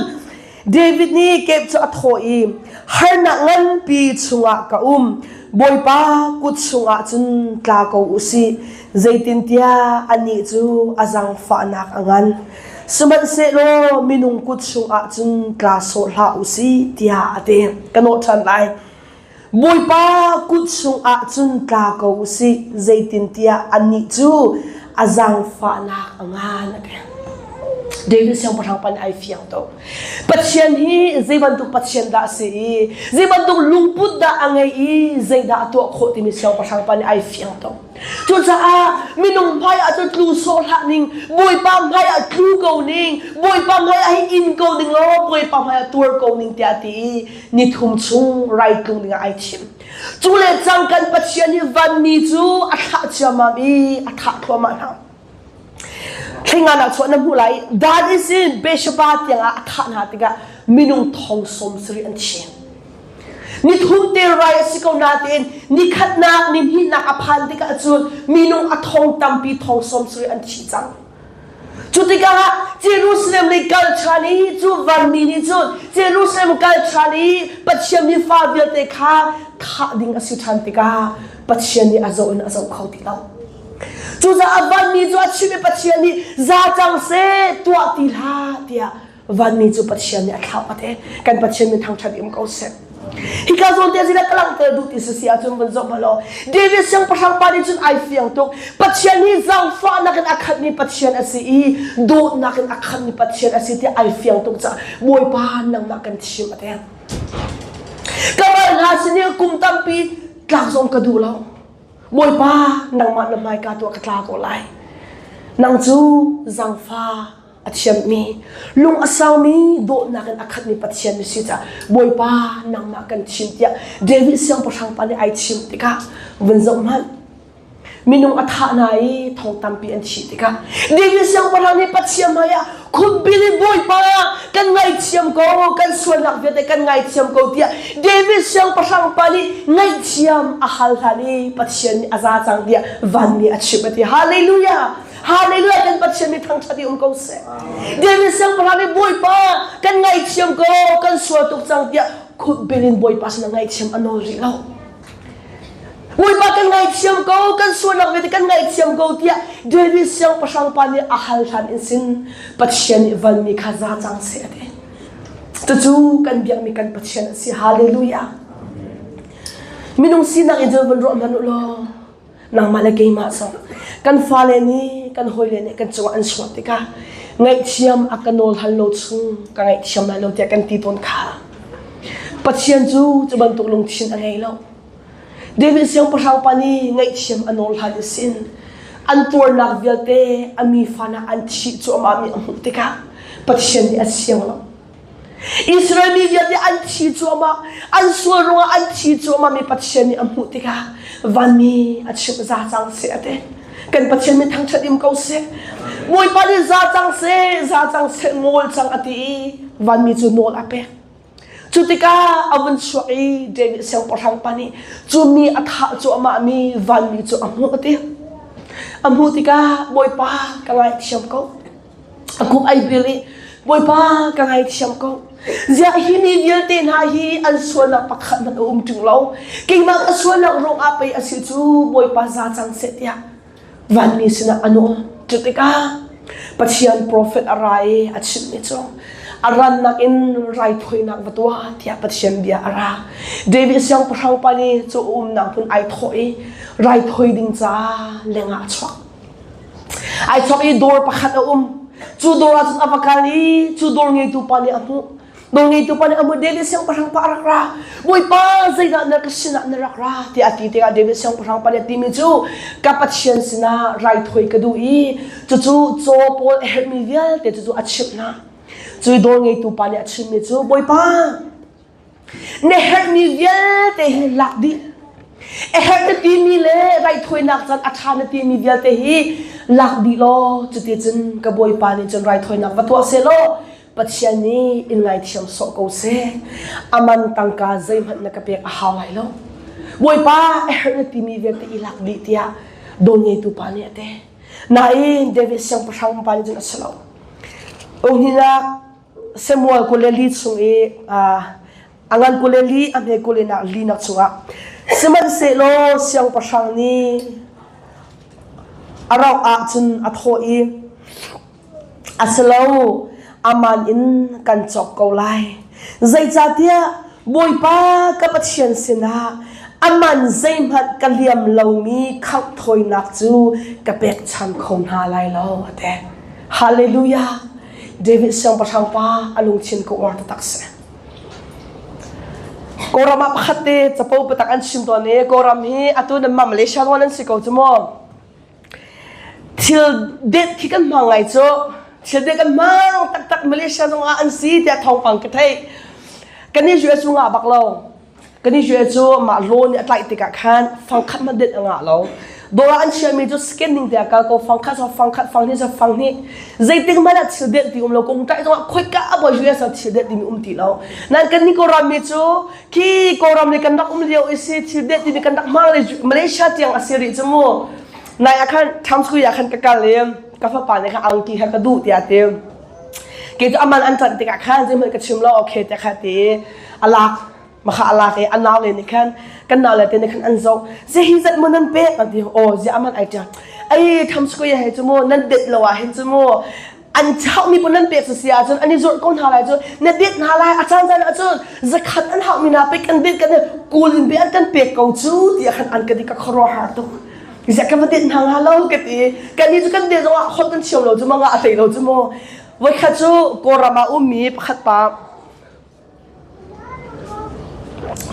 David nih kep cu a thawh i harnak nganpi chungah ka um Bawipa kut chungah cun tla ko u sih zeitintiah anih cu a zaangfahnak a ngan sihmanhsehlaw minung kut chungah cun tla sawh hlah u sih tiah a ti ka nawh ṭhan lai Bawipa kut chungah cun tla ko u sih, zeitintiah annih cu a zaangfahnak a ngan a ti. David siangpahrang pa nih ai fiang tuk. Pathian hi zei bantuk Pathian dah a si i, zei bantuk lungput dah a ngei i, zeidah a tuah khawh timi siangpahrang pa nih ai fiang tuk. Cucaah minung hmaiah cun tlu sawh hlah ning, Bawipa hmaiah tlu ko ning, Bawipa hmaiah hi in ko ning law, Bawipa hmaiah tuar ko ning tiah a ti i ni thum chung rai tlung dingah ai thim. Cu le cang kan Pathian hi vanmi cu a thlah ciammam i a thah thluahmah hna. Thlingan ah chuah na hmuh lai i Dan is in Beersheba tiangah a thah hna tikah minung thong sawm sarih an thi. Ni thum te rai a si ko nain ni khatnak ni hnihnak a phan tikah cun minung a thong tampi thong sawm sarih an thi cang. Cu tikah Jerusalem lei kal ṭhan i cu vanmi nih cun Jerusalem kal ṭhan i Pathian mi fa vialte kha thah ding a si ṭhan tikah Pathian nih a zoh in a zoh kho ti lo. Cucaah vanmi cu a chim i Pathian nih za cang seh tuah ti hlah tiah vanmi cu Pathian nih a thlauh a ti. Kan Pathian min thangṭhat um ko seh. Hika zawn te zila ka langhter duh ti si ahcun vun zoh hmanh law David siangpahrang pa nih cun ai fiang tuk. Pathian hi zaangfahnak in a khatmi Pathian a si i dawtnak in a khatmi Pathian a si ti ai fiang tuk caah Bawipa nangmah kan thim a ti. Ka ral hna sin i kum tampi tlak zong ka duh lo. Bawipa nangmah na hmaika tu ah ka tla ko lai. Nang cu zaangfah. a thiammi, lung a saumi, dawtnak in a khatmi Pathian na si caah Bawipa nangmah kan thim tiah David siangpahrang pa nih ai thim tikah vun zoh hmanh. Minung a thah hna i thong tampi an thih tikah David siangpahrang nih Pathian hmaiah khupbil in Bawipa kan ngaithiam ko, kan sualnak vialte kan ngaithiam ko tiah David siangpahrang pa nih ngaihthiam a hal hlan i Pathian nih a za cang tiah vanmi a chimh a ti. Hallelujah! Hallelujah! Kan Pathian nih thangṭhat i um ko seh. David siangpahrang nih Bawipa kan ngaithiam ko, kan sual tuk cang tiah khupbil in Bawipa sinah ngaihthiam a nawl rih lo. Bawipa kan ngaithiam ko, kan sualnak vialte kan ngaithiam ko tiah David siangpahrang pa nih a hal hlan in sin Pathian nih vanmi kha za cang seh a ti. Cucu kan biakmi kan Pathian a si. Hallelujah. Minung sinak in cun van ruah hmanh u law nangmah le keimah zong kan fale nih kan hawile nih kan cungah an sual tikah ngaihthiam a ka nawl hal lo chung ka ngaihthiam lai lo tiah kan ti tawn kha. Pathian cu cu bantuk lungthin a ngei lo. David siangpahrang pa nih ngaihthiam a nawl hlan i sin an tuarnak vialte a mi fanak an thih cuahmah mi a hmuh tikah Pathian nih a siang lo. Israel mi vialte an thi cuahmah, an sual ruangah an thi cuahmah mi Pathian nih a hmuh tikah vanmi a chimh za cang seh a ti. Kan Pathian min thangṭhat im ko seh. Bawipa nih za cang seh, za cang seh, ngawl cang a ti i vanmi cu nawl a pek. Cu tikah a vun chuak i David siangpahrang pa nih cu mi a thah cuahmah mi vanmi cu a hmuh a ti. A hmuh tikah Bawipa ka ngaithiam ko. A kup ai bil i Bawipa ka ngaithiam ko. Ziah hi mi vialte hna hi an sualnak pakhat hmanh a um ṭung lo. Keimah ka sualnak ruangah pei a si cu Bawipa za cang seh tiah vanmi sinah a nawl. Cu tikah Pathian profet a ra i a chimhmi cu a rannak in raithawinak va tuah tiah Pathian bia a ra. David siangpahrang pa nih cu umnak hmun ai thawh i raithawi ding caah lengah a chuak. Ai chuak i dawr pakhat a um. Cu dawr ah cun a va kal i cu dawr ngeitu pa nih a hmuh. Nawlngeitu pa nih a David siangpahrang pa a rak ra. Bawipa zeidah na ka sinah na rak ra tiah a ti tikah David siangpahrang pa nih a timi cu ka Pathian sinah raithawi ka duh i cucu caw pawl a herhmi vialte cucu a chimh hna. Cu dawr ngeitu pa nih a chimmi cu Bawipa na herhmi vialte hi lak dih. A herh na timi le raithawinak caan a ṭha na timi vialte hi lak dih law cuticun ka Bawipa nih cun raithawinak va tuah seh law Pathian nih in ngaithiam sawh ko seh. Aman tangka zeihmanh na ka pek a hau lai lo. Bawipa a herh na timi vialte i lak dih tiah dawn ngeitu pa nih a ti. Nain David siangpahrang pa nih cun a si lo. Unghinak Samuel kuleli chung i a ngan kuleli a hme kulenak linak chungah sihmanhsehlaw siangpahrang nih a rauh ahcun a thawh i A si lo, aman in kan cawk ko lai. Zeicahtiah Bawipa ka Pathian sinah aman zeihmanh ka liam lomi khangh thawinak cu ka pekchan kho hna lai lo, a ti. Hallelujah! David siangpahrang pa a lungthin ka uar taktak si. Kawlram ah pakhat te capo patak an chim tawn i Kawlram hi atu nan mah Malaysia zong nan si ko cu mu. Thil det khi kan hmang ngai cu. Thil det kan hmang taktak Malaysia zong ah an si tiah thawngpang ka theih. Kan i US cu ngah bak lo. Kan i US cu mah law nih a tlaih tikah khan fangkhat hmanh det a ngah lo. Dawr ah an chiahmi cu scanning tiah kal ko fangkhat so fangkhat fanghnih so fanghnih. Zeitik hmanh ah thil det ti um lo. Kung tlaih zong ah khoika a bawi US ah thil det timi um ti lo. Nan kan nih Kawlram mi cu khi Kawlram nih kan rak um lio i si thil det timi kan rak hmang le Malaysia tiang a si rih cu mu. Nai ah khan Times Square ah khan ka kal i ka fapa nih khan angki kha ka duh tiah a ti. Kei cu aman an ṭanh tikah khan zeihmanh ka chim lo okay tiah kha ti a lak makha a lak i a nau le nih khan kan nau le te nih khan an zoh ze hi zat mu nan pek an ti aw zia aman ai ṭiang ai Times Square he cu mu nan det lo ah hin cu mu an hauhmi pawl nan pek si ahcun an i zuarh ko hna lai cu na det hna lai a caan caan ahcun zakhat an hauhmi hna pek kan det kan kul in pe an kan pek ko cu tiah khan an ka ti ka khuaruahhar tuk ziah ka va det hna hnga lo ka ti kan ni cu kan det zongah holh kan thiam lo cu ma nga a hlei lo cu mu voikhat cu Kawlram ah ummi pakhat pa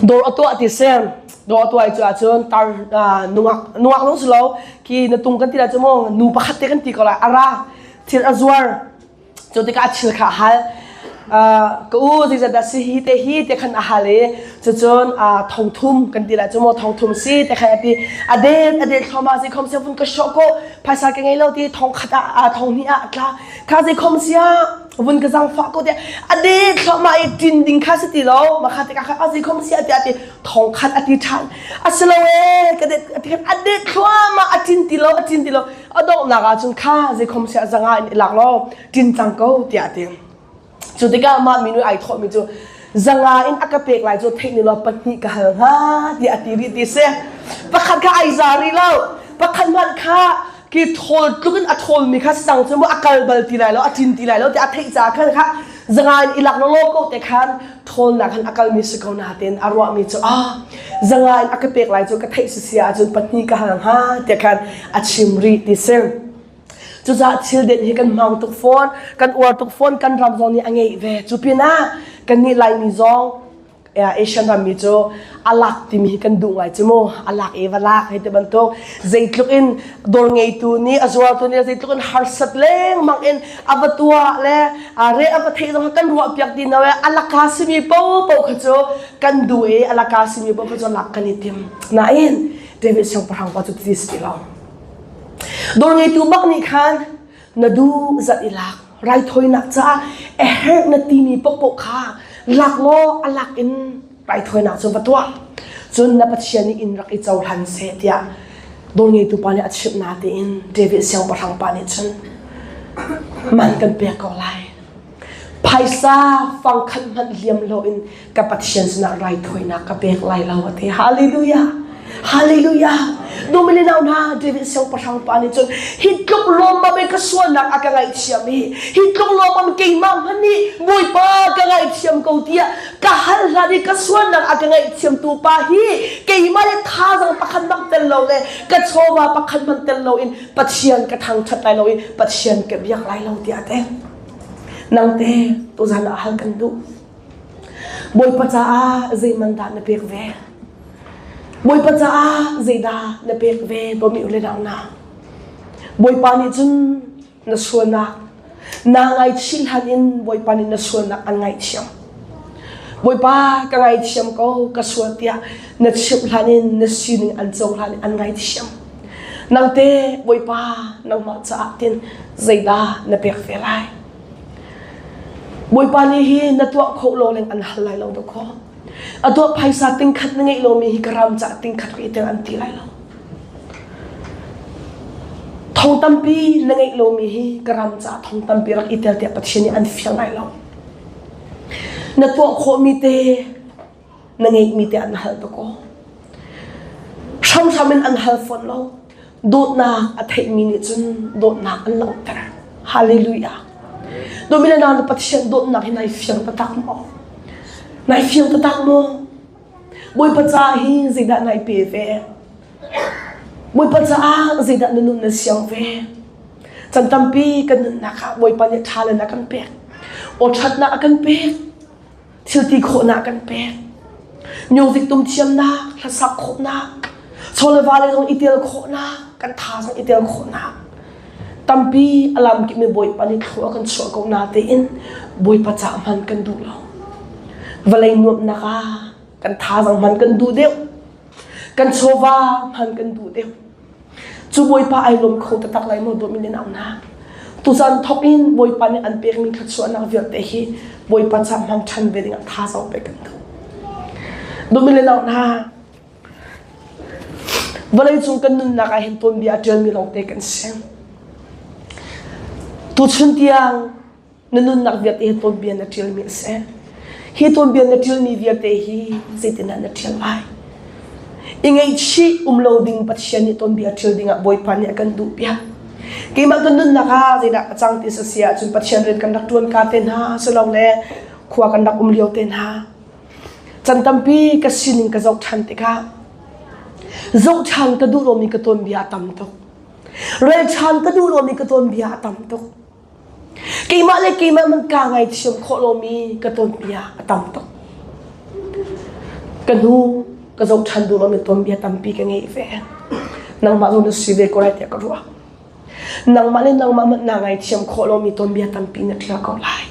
Dawr a tuah ti si. Dawr a tuah i cu ahcun tar nungak nungak zong si lo khi na tung kan ti lai cu mu nu pakhat te kan ti ko lai a ra thil a zuar. Cu tikah a thil kha a hal. Ka u zeizat dah si hi te hi te khan a hal i cucun thongthum kan ti lai cu maw thongthum si te khan a ti. A det a det thluahmah zeikhom sia vun ka hrawh ko phaisa ka ngei lo ti thong khat ah thong hnih ah a tla. Kha zeikhom sia vun ka zangfah ko tiah a det thluahmah i ṭin ding kha si ti lo mah kha tikah khan a zeikhom sia tiah a ti thong khat a ti ṭhan. A si lo ee ka det a ti khan a det thluahmah a ṭin ti lo a ṭin ti lo. A donghnak ah cun kha zeikhom siah zanga in i lak law ṭin cang ko tiah a ti. Cu tikah mah minu ai thawhmi cu zanga in a ka pek lai cu theih ni law pahnih ka hal hnga tiah a ti rih ti si. Pakhat kha ai za rih lo. Pakhat hmanh kha ki thawl tluk in a thawlmi kha sang cu mu a kal bal ti lai lo a ṭin ti lai lo tiah a theih caah khan kha zanga in i lak law ko te khan ṭhawnnak khan a kalmi si ko nain a ruahmi cu ah zanga in a ka pek lai cu ka theih si si ahcun pahnih ka hal hnga tiah khan a chim rih ti si. Cucaah thil den hi kan hmang tuk fawn, kan uar tuk fawn, kan ram zong nih a ngeih ve. Cu pinah kannih Laimi zong Asian rammi cu a lak timi hi kan duh ngai cu mu. A lak i va lak hei ti bantuk zeitluk in dawr ngeitu nih a zuartu nih zeitluk in harsat lengmang in a va tuah le re a va theih zong kan ruah piak ti no a laka simi popo kha cu kan duh i a laka simi popo cu lak kan i tim. Nain David siangpahrang pa cu ti si lo. Dawr ngeitu bak nih khan na duh zat i lak raithawinak caah a herh na timi paohpaoh kha lak law a lak in raithawinak cu va tuah. Cun na Pathian nih in rak i cohlan seh tiah dawngeitu pa nih a chimh na tiin David siangpahrang pa nih cun man kan pek ko lai. Phaisa fangkhat hmanh liam loin ka Pathian sinah raithawinak ka pek lai lo a ti. Hallelujah! Hallelujah! Dumili nau hna David siangpahrang pa nih cun hi tluk lawmmam in ka sualnak a ka ngaihthiam i hi tluk lawmmam keimah hmanh nih Bawipa ka ngaihthiam ko tiah ka hal hlan i ka sualnak a ka ngaihthiamtu pa hi keimah le thazaang pakhat bak tel lo le ka chawva pakhat hmanh tel loin Pathian ka thangṭhat lai lo i Pathian ka biak lai lo tiah a ti. Nangte tuzan ah hal kan duh. Bawipa caah zeiman dah na pek ve? Bawipa caah zeidah na pek ve dawmi u le nau hna? Bawipa nih cun na sualnak naa ngaichih hlan in Bawipa nih na sualnak an ngaihthiam. Bawipa ka ngaithiam ko ka sual tiah na chimh hlan in na sining an cohlan in an ngaithiam. Nangte Bawipa nangmah caah tin zeidah na pek ve lai? Bawipa nih hi na tuah khawh lo leng an hal lai lo dawkaw. A tuah phaisa tingkhat na ngeih lomi hi ka ram caah tingkhat ka i tel an ti lai lo. Thong tampi na ngeih lomi hi ka ram caah thong tampi rak i tel tiah Pathian nih an fial lai lo. Na tuah khawhmi te na ngeihmi te an hal dawkaw. Hramhram in an hal fawn lo. Dawtnak a theihmi nih cun dawtnak an langhter. Hallelujah. Dawmi le nau na Pathian dawtnak hi nai fiang taktak maw? Nai fiang taktak maw? Bawipa ca hi zeidah nai pe ve? Bawipa caah zeidah na nun na siang ve? Can tampi kan nunnak ah Bawipa nih ṭha le na kan pek. Aw ṭhatnak a kan pek. Thil ti khawhnak kan pek. Music tum thiamnak, hlasak khawhnak, chawleva le zong i tel khawhnak, kan tha zong i tel khawhnak. Tampi a lam kip mi Bawipa nih thlua kan chuah ko na tein Bawipa ca hman kan duh lo. Vawlei nuamhnak ah kan thazaang hman kan duh deuh. Kan chawva hman kan duh deuh. Cu Bawipa ai lawm kho taktak lai maw dawtmi le nau hna. Tuzan thawk in Bawipa nih an pekmi thluachuahnak vialte hi Bawipa ca hmang ṭhan ve dingah thazaang pek kan duh. Dawtmi le nau hna, vawleicung kan nunnak ah hin tuanbia a ṭialmi lawngte kan si. Tuchun tiang Na nunnak vialte hi tuanbia na ṭialmi a si. Hi tuanbia na ṭialmi vialte hi zeitindah na ṭial lai? I ngaihchih um lo ding Pathian nih tuanbia ṭial dingah Bawipa nih a kan duhpiak. Keimah kan nunnak ah zeidah a cang ti si ahcun Pathian rian kan rak ṭuan ka te hna silole khua kan rak um lio te hna. Can tampi ka sining ka zoh ṭhan tikah zoh ṭhan ka duh lomi ka tuanbia a tam tuk. Rel ṭhan ka duh lomi ka tuanbia a tam tuk. Keimah le keimah man kaa ngaithiam khawh lomi ka tuanbia a tam tuk. Ka hnu ka zoh ṭhan duh lomi tuanbia tampi ka ngei ve. Nangmah zong na si ve ko lai tiah ka ruah. Nangmah le nangmah hmanh naa ngaithiam khawh lomi tuanbia tampi na ṭial ko lai.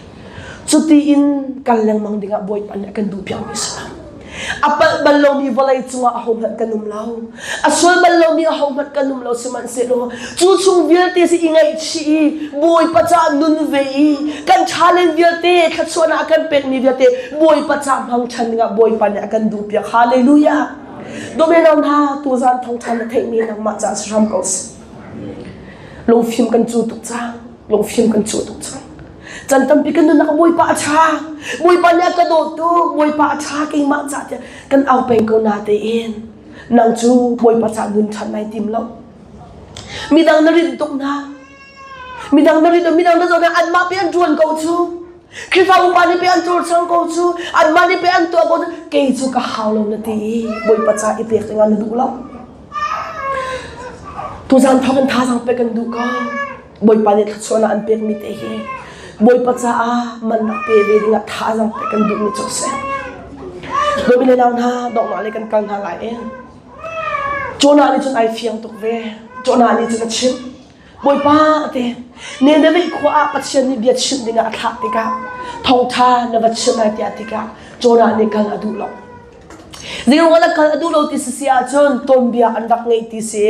Cuti in kal lengmang dingah Bawipa nih a kan duhpiakmi si lo. A palh bal lomi vawlei cungah ahohmanh kan um lo. A sual bal lomi ahohmanh kan um lo sihmanhsehlaw cu chung vialte si i ngaihchih i Bawipa caah nun ve i kan ṭhalen vialte thluachuahnak a kan pekmi vialte Bawipa caah hmang ṭhan dingah Bawipa nih a kan duhpiak. Hallelujah! Dawmelo hna tuzaan thawngṭha na theihmi nangmah caah si hram ko seh. Lungfim kan cu tuk cang. Lungfim kan cu tuk cang. Can tampi kan nunnak Bawipa a ṭha. Bawipa nih a ka dawt tuk. Bawipa a ṭha keimah ca tiah kan au peng ko na tein. Nang cu Bawipa ca nun ṭhan nai tim lo. Midang na rinh tuk hna. Midang na rinh midang na zoh hna anmah pe an ṭuan ko cu. Khrihfa upa nih pe an cawlcang ko cu. Anmah nih pe an tuah ko cu. Kei cu ka hau lo na ti i Bawipa ca i pek dingah na duh lo. Tuzaan thawk in thazaang pek kan duh ko. Bawipa nih thluachuahnak an pekmi te hi Bawipa caah man rak pe ve dingah thazaang pek kan duhmi cu a si. Dawmi le nau hna donghnak lei kan kal hna lai i Jonah nih cun ai fiang tuk ve. Jonah nih cun a chimh. Bawipa a ti. Nineveh khua ah Pathian nih bia chimh dingah a thlah tikah thawngṭha na va chimh lai tiah tikah Jonah nih kal a duh lo. Zeiruang ah kal a duh lo ti si ahcun tuanbia an rak ngeih ti si.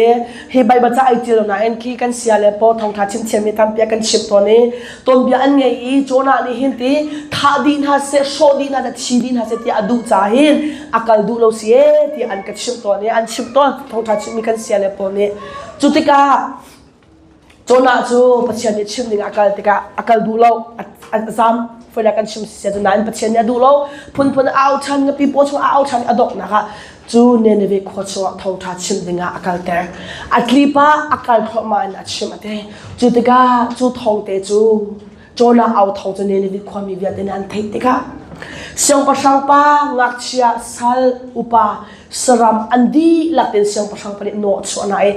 Hi Baibal ca ai ṭial lo nain khi kan sia le paw thawngṭha chimthiam mi tampi a kan chimh tawn i tuanbia an ngei i Jonah nih hin ti thah dih hna seh, hrawh dih hna seh, thi dih hna seh tiah a duh caah hin a kal duh lo si ee tiah an ka chimh tawn i an chimh tawn thawngṭha chimmi kan sia le pawl nih. Cu tikah Jonah cu Pathian nih chim ding a kal tikah a kal duh lo, a zam. Foi kan chim sia cu nain Pathian nih a duh lo. Phunphun a au ṭhan, ngapi paw chung a au ṭhan a donghnak ah cu Nineveh khua chungah thawngṭha chim dingah a kalter. A tlipa a kal thluahmah in a chim a ti. Cu tikah cu thawng te cu Jonah au thawng cu Nineveh khuami vialte nih an theih tikah siangpahrang pa, ngakchia, sal, upa, saram an dihlak in siangpahrang pa nih naw a chuah hna i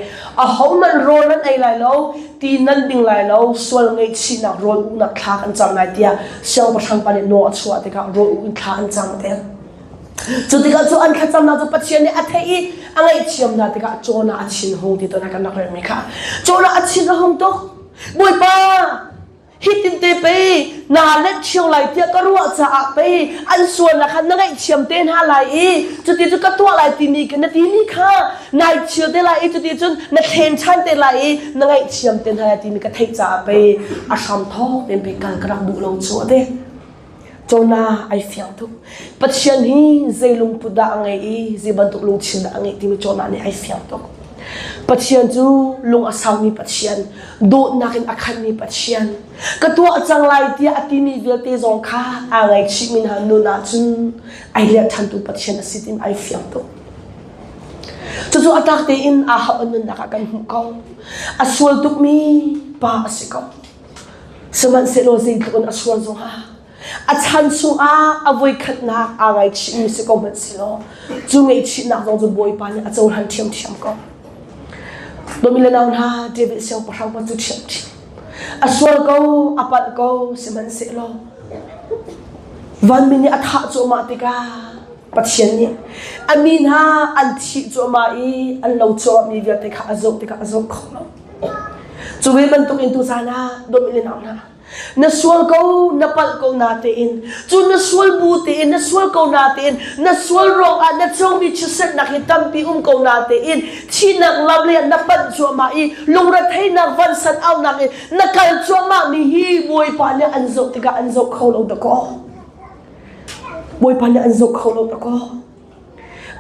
ahohmanh rawl nan ei lai lo, ti nan ding lai lo, sual ngaihchihnak rawl uhnak thla kan cam lai tiah siangpahrang pa nih naw a chuah tikah rawl uh in thla an cam te. Cu tikah cu an thlacamnak cu Pathian nih a theih i a ngaihthiam hna tikah Jonah a thin hung ti tuan kan rak relmi kha. Jonah a thin a hung tuk. Bawipa, hitin te pei naa let ṭhio lai tiah ka ruah caah pei an sualnak kha na ngaihthiam te hna lai i cuti cu ka tuah lai timi na timi kha nai chir te lai i cuti cun na thlen ṭhan te lai i na ngaihthiam te hna lai timi ka theih caah pei a hram thawk tein pei kal ka rak duh lo cu a ti. Jonah ai fiang tuk. Pathian hi zei lungput dah a ngei i zei bantuk lungthin dah a ngeih timi Jonah nih ai fiang tuk. Pathian cu lung a saumi Pathian, dawtnak in a khatmi Pathian, ka tuah cang lai tiah a timi vialte zong kha aa ngaihchihmi hna nun ahcun ai leer ṭhantu Pathian a si timi ai fiang tuk. Cucu a tlak tein Ahab a nunnak ah kan hmuh ko. A sual tukmi pa a si ko. Sihmanhsehlaw zeitluk in a sual zongah a chan chungah a voikhatnak aa ngaichihmi si ko hmanh silaw cu ngaihchihnak zong cu Bawipa nih a cohlan ṭhiamṭhiam ko. Dawmi le nau hna, David siangpahrang pa cu ṭhiamṭhiam. A sual ko, a palh ko, sihmanhsehlaw vanmi nih a thah cuahmah tikah Pathian nih a mi hna an thih cuahmah i an lo cuahmahmi vialte kha a zoh tikah a zoh kho lo. Cu ve bantukin tuzaan ah dawmi le nau hna, na sual ko, na palh ko na tein, cu na sual bu tein, na sual ko na tein, na sual ruangah na cungmi chiatserhnak hi tampi um ko na tein, thihnak lam lei ah na panh cuahmah i lungretheihnak vansan aunak in na kal cuahmah mi hi Bawipa nih an zoh tikah an zoh kho lo dakaw. Bawipa nih an zoh kho lo dakaw.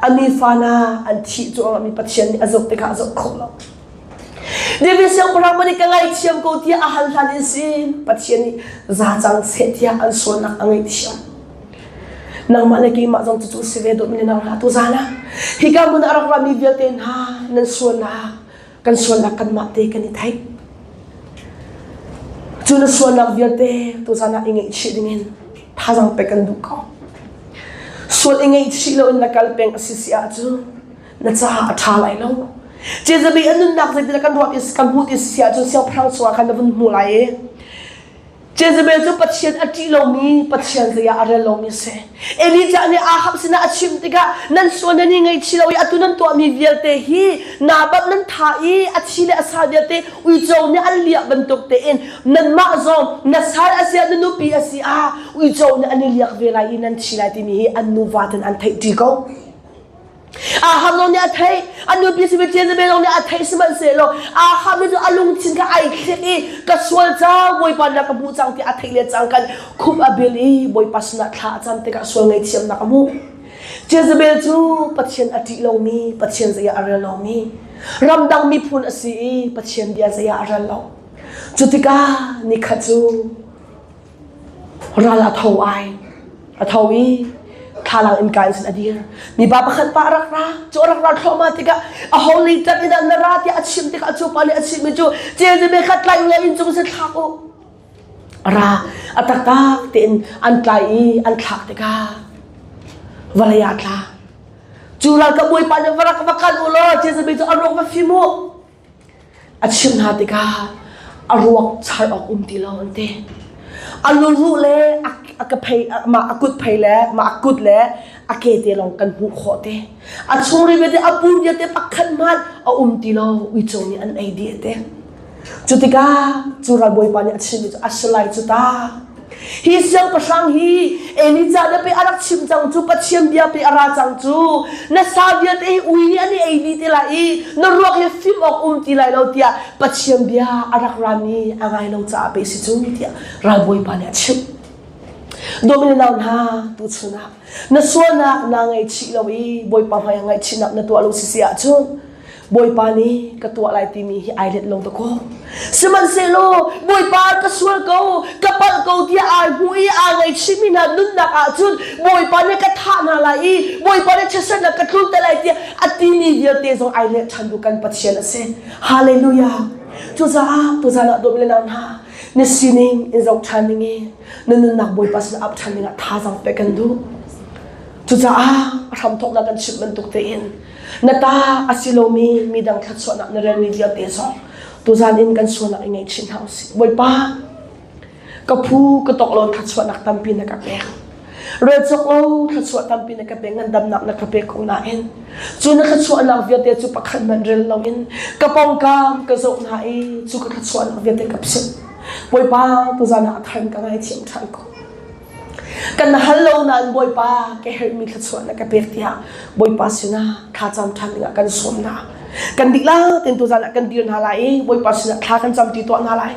A nifa na an thih cu mi Pathian nih a zoh tikah a zoh kho lo. David siangpahrang nih ka ngaithiam ko tiah a hal hlan in sin Pathian nih za cang seh tiah an sualnak a ngaihthiam. Nangmah le keimah zong cucu si ve dawt mi nang hlah tu zan ah hika hmun ah rak rami vialte hna nan sualnak kan sualnak kanmah te kan i theih. Cu na sualnak vialte tuzan ah i ngaihchih dingin thazaang pek kan duh ko. Sual i ngaihchih loin na kal peng a si si ahcun na caah a ṭha lai lo. Jezebel a nunnak zeitin kan ruah ti kan hmuh ti si ahcun siangpahrang chungah khan na vun hmu lai i. Jezebel cu Pathian a ṭih lomi, Pathian zei ah a rel lomi a si. Elijah nih Ahab sinah a chimh tikah nan sual nan i ngaihchih lo i atu nan tuahmi vialte hi Nabath nan thah i a thi le a sa vialte uico nih an liah bantuk tein nanmah zong na sal a si ah na nupi a si ah uico nih an i liak ve lai i nan thi lai timi hi an nuva ten an theih ṭi ko. Ahab zong nih a theih, a nupi simi Jezebel zong nih a theih sihmanhsehlaw Ahab nih cun a lungthin kha ai thlik i ka sual cang Bawipa na ka hmuh cang tiah a theih le cang kan khup a bil i Bawipa sinah thla a cam tikah sual ngaihthiamnak a hmuh. Jezebel cu Pathian a ṭih lomi, Pathian zei ah a rel lomi, ramdang miphun a si i Pathian bia zei ah a rel lo. Cu tikah nikhat cu Ral a tho ai. A tho i thlalang innka in cun a dir. Mipa pakhat pa a rak ra. Cu a rak ra thluahmah tikah a ho lei ṭat in dah na ra tiah a chimh tikah cu pa nih a chimhmi cu Jezebel kha tlai u law inncung si thlak u. A ra. A taktak tein an tlai i an thlak tikah vawlei ah a tla. Cu ralkap bawipa nih va rak va kal u law Jezebel cu a ruak va fim u. A chimh hna tikah a ruak char awk um ti lo an ti. A luruh le a ka phei mah a kut phei le mah a kut le a ke te lawng kan hmuh khawh te. A chungri vialte a pum vialte pakhat hmanh a um ti lo uico nih an ei dih te. Cu tikah cu ralbawipa nih a chimmi cu a si lai cu ta. Hi siangpahrang hi Elijah na pe a rak chim cang cu Pathian bia pe a ra cang cu na sa vialte hi ui nih an i ei dih te lai i na ruak hi fim awk um ti lai lo tiah Pathian bia a rak rami a ngai lo caah pe si cu tiah ralbawipa nih a chimh. Dawmi nau hna tuchun ah na sualnak naa ngaihchih lo i Bawipa hmai ah ngaihchihnak na tuah lo sisi ahcun Bawipa nih ka tuah lai timi hi ai let lo dakaw. Sihmanhsehlaw Bawipa ka sual ko, ka palh ko tiah ai hmu i aa ngaihchihmi hna nunnak ahcun Bawipa nih ka thah hna lai i Bawipa nih chiatsernak ka tlunter lai tiah a timi vialte zong ai let ṭhan tu kan Pathian a si. Hallelujah. Cucaah tuzan ah dawt le nau hna, na sining in zoh ṭhan ding i na nunnak Bawipa sin ap ṭhan dingah thazaang pek kan duh. Cucaah a hramthawknak kan chimh bantuk tein Na ta a si lomi midang thluachuahnak na relmi vialte zong tuzan in kan sualnak i ngaihchih hna usih. Bawipa, ka phu ka tawk lo thluachuahnak tampi na ka pek. Rel cawk lo thluachuah tampi na ka pek, ngandamnak na ka pek ko nain cu na thluachuahnak vialte cu pakhat hmanh rel loin ka pawngkam ka zoh hna i cu ka thluachuahnak vialte ka philh. Bawipa, tuzan ah a thar in ka ngaithiam ṭhan ko. Kan hal lo nain Bawipa ka herhmi thluachuah na ka pek tiah Bawipa sinah thlacam ṭhan dingah kan sawm hna. Kan dihlak tein tuzan ah kan dir hna lai i Bawipa sinah thla kan cam ti tuah hna lai.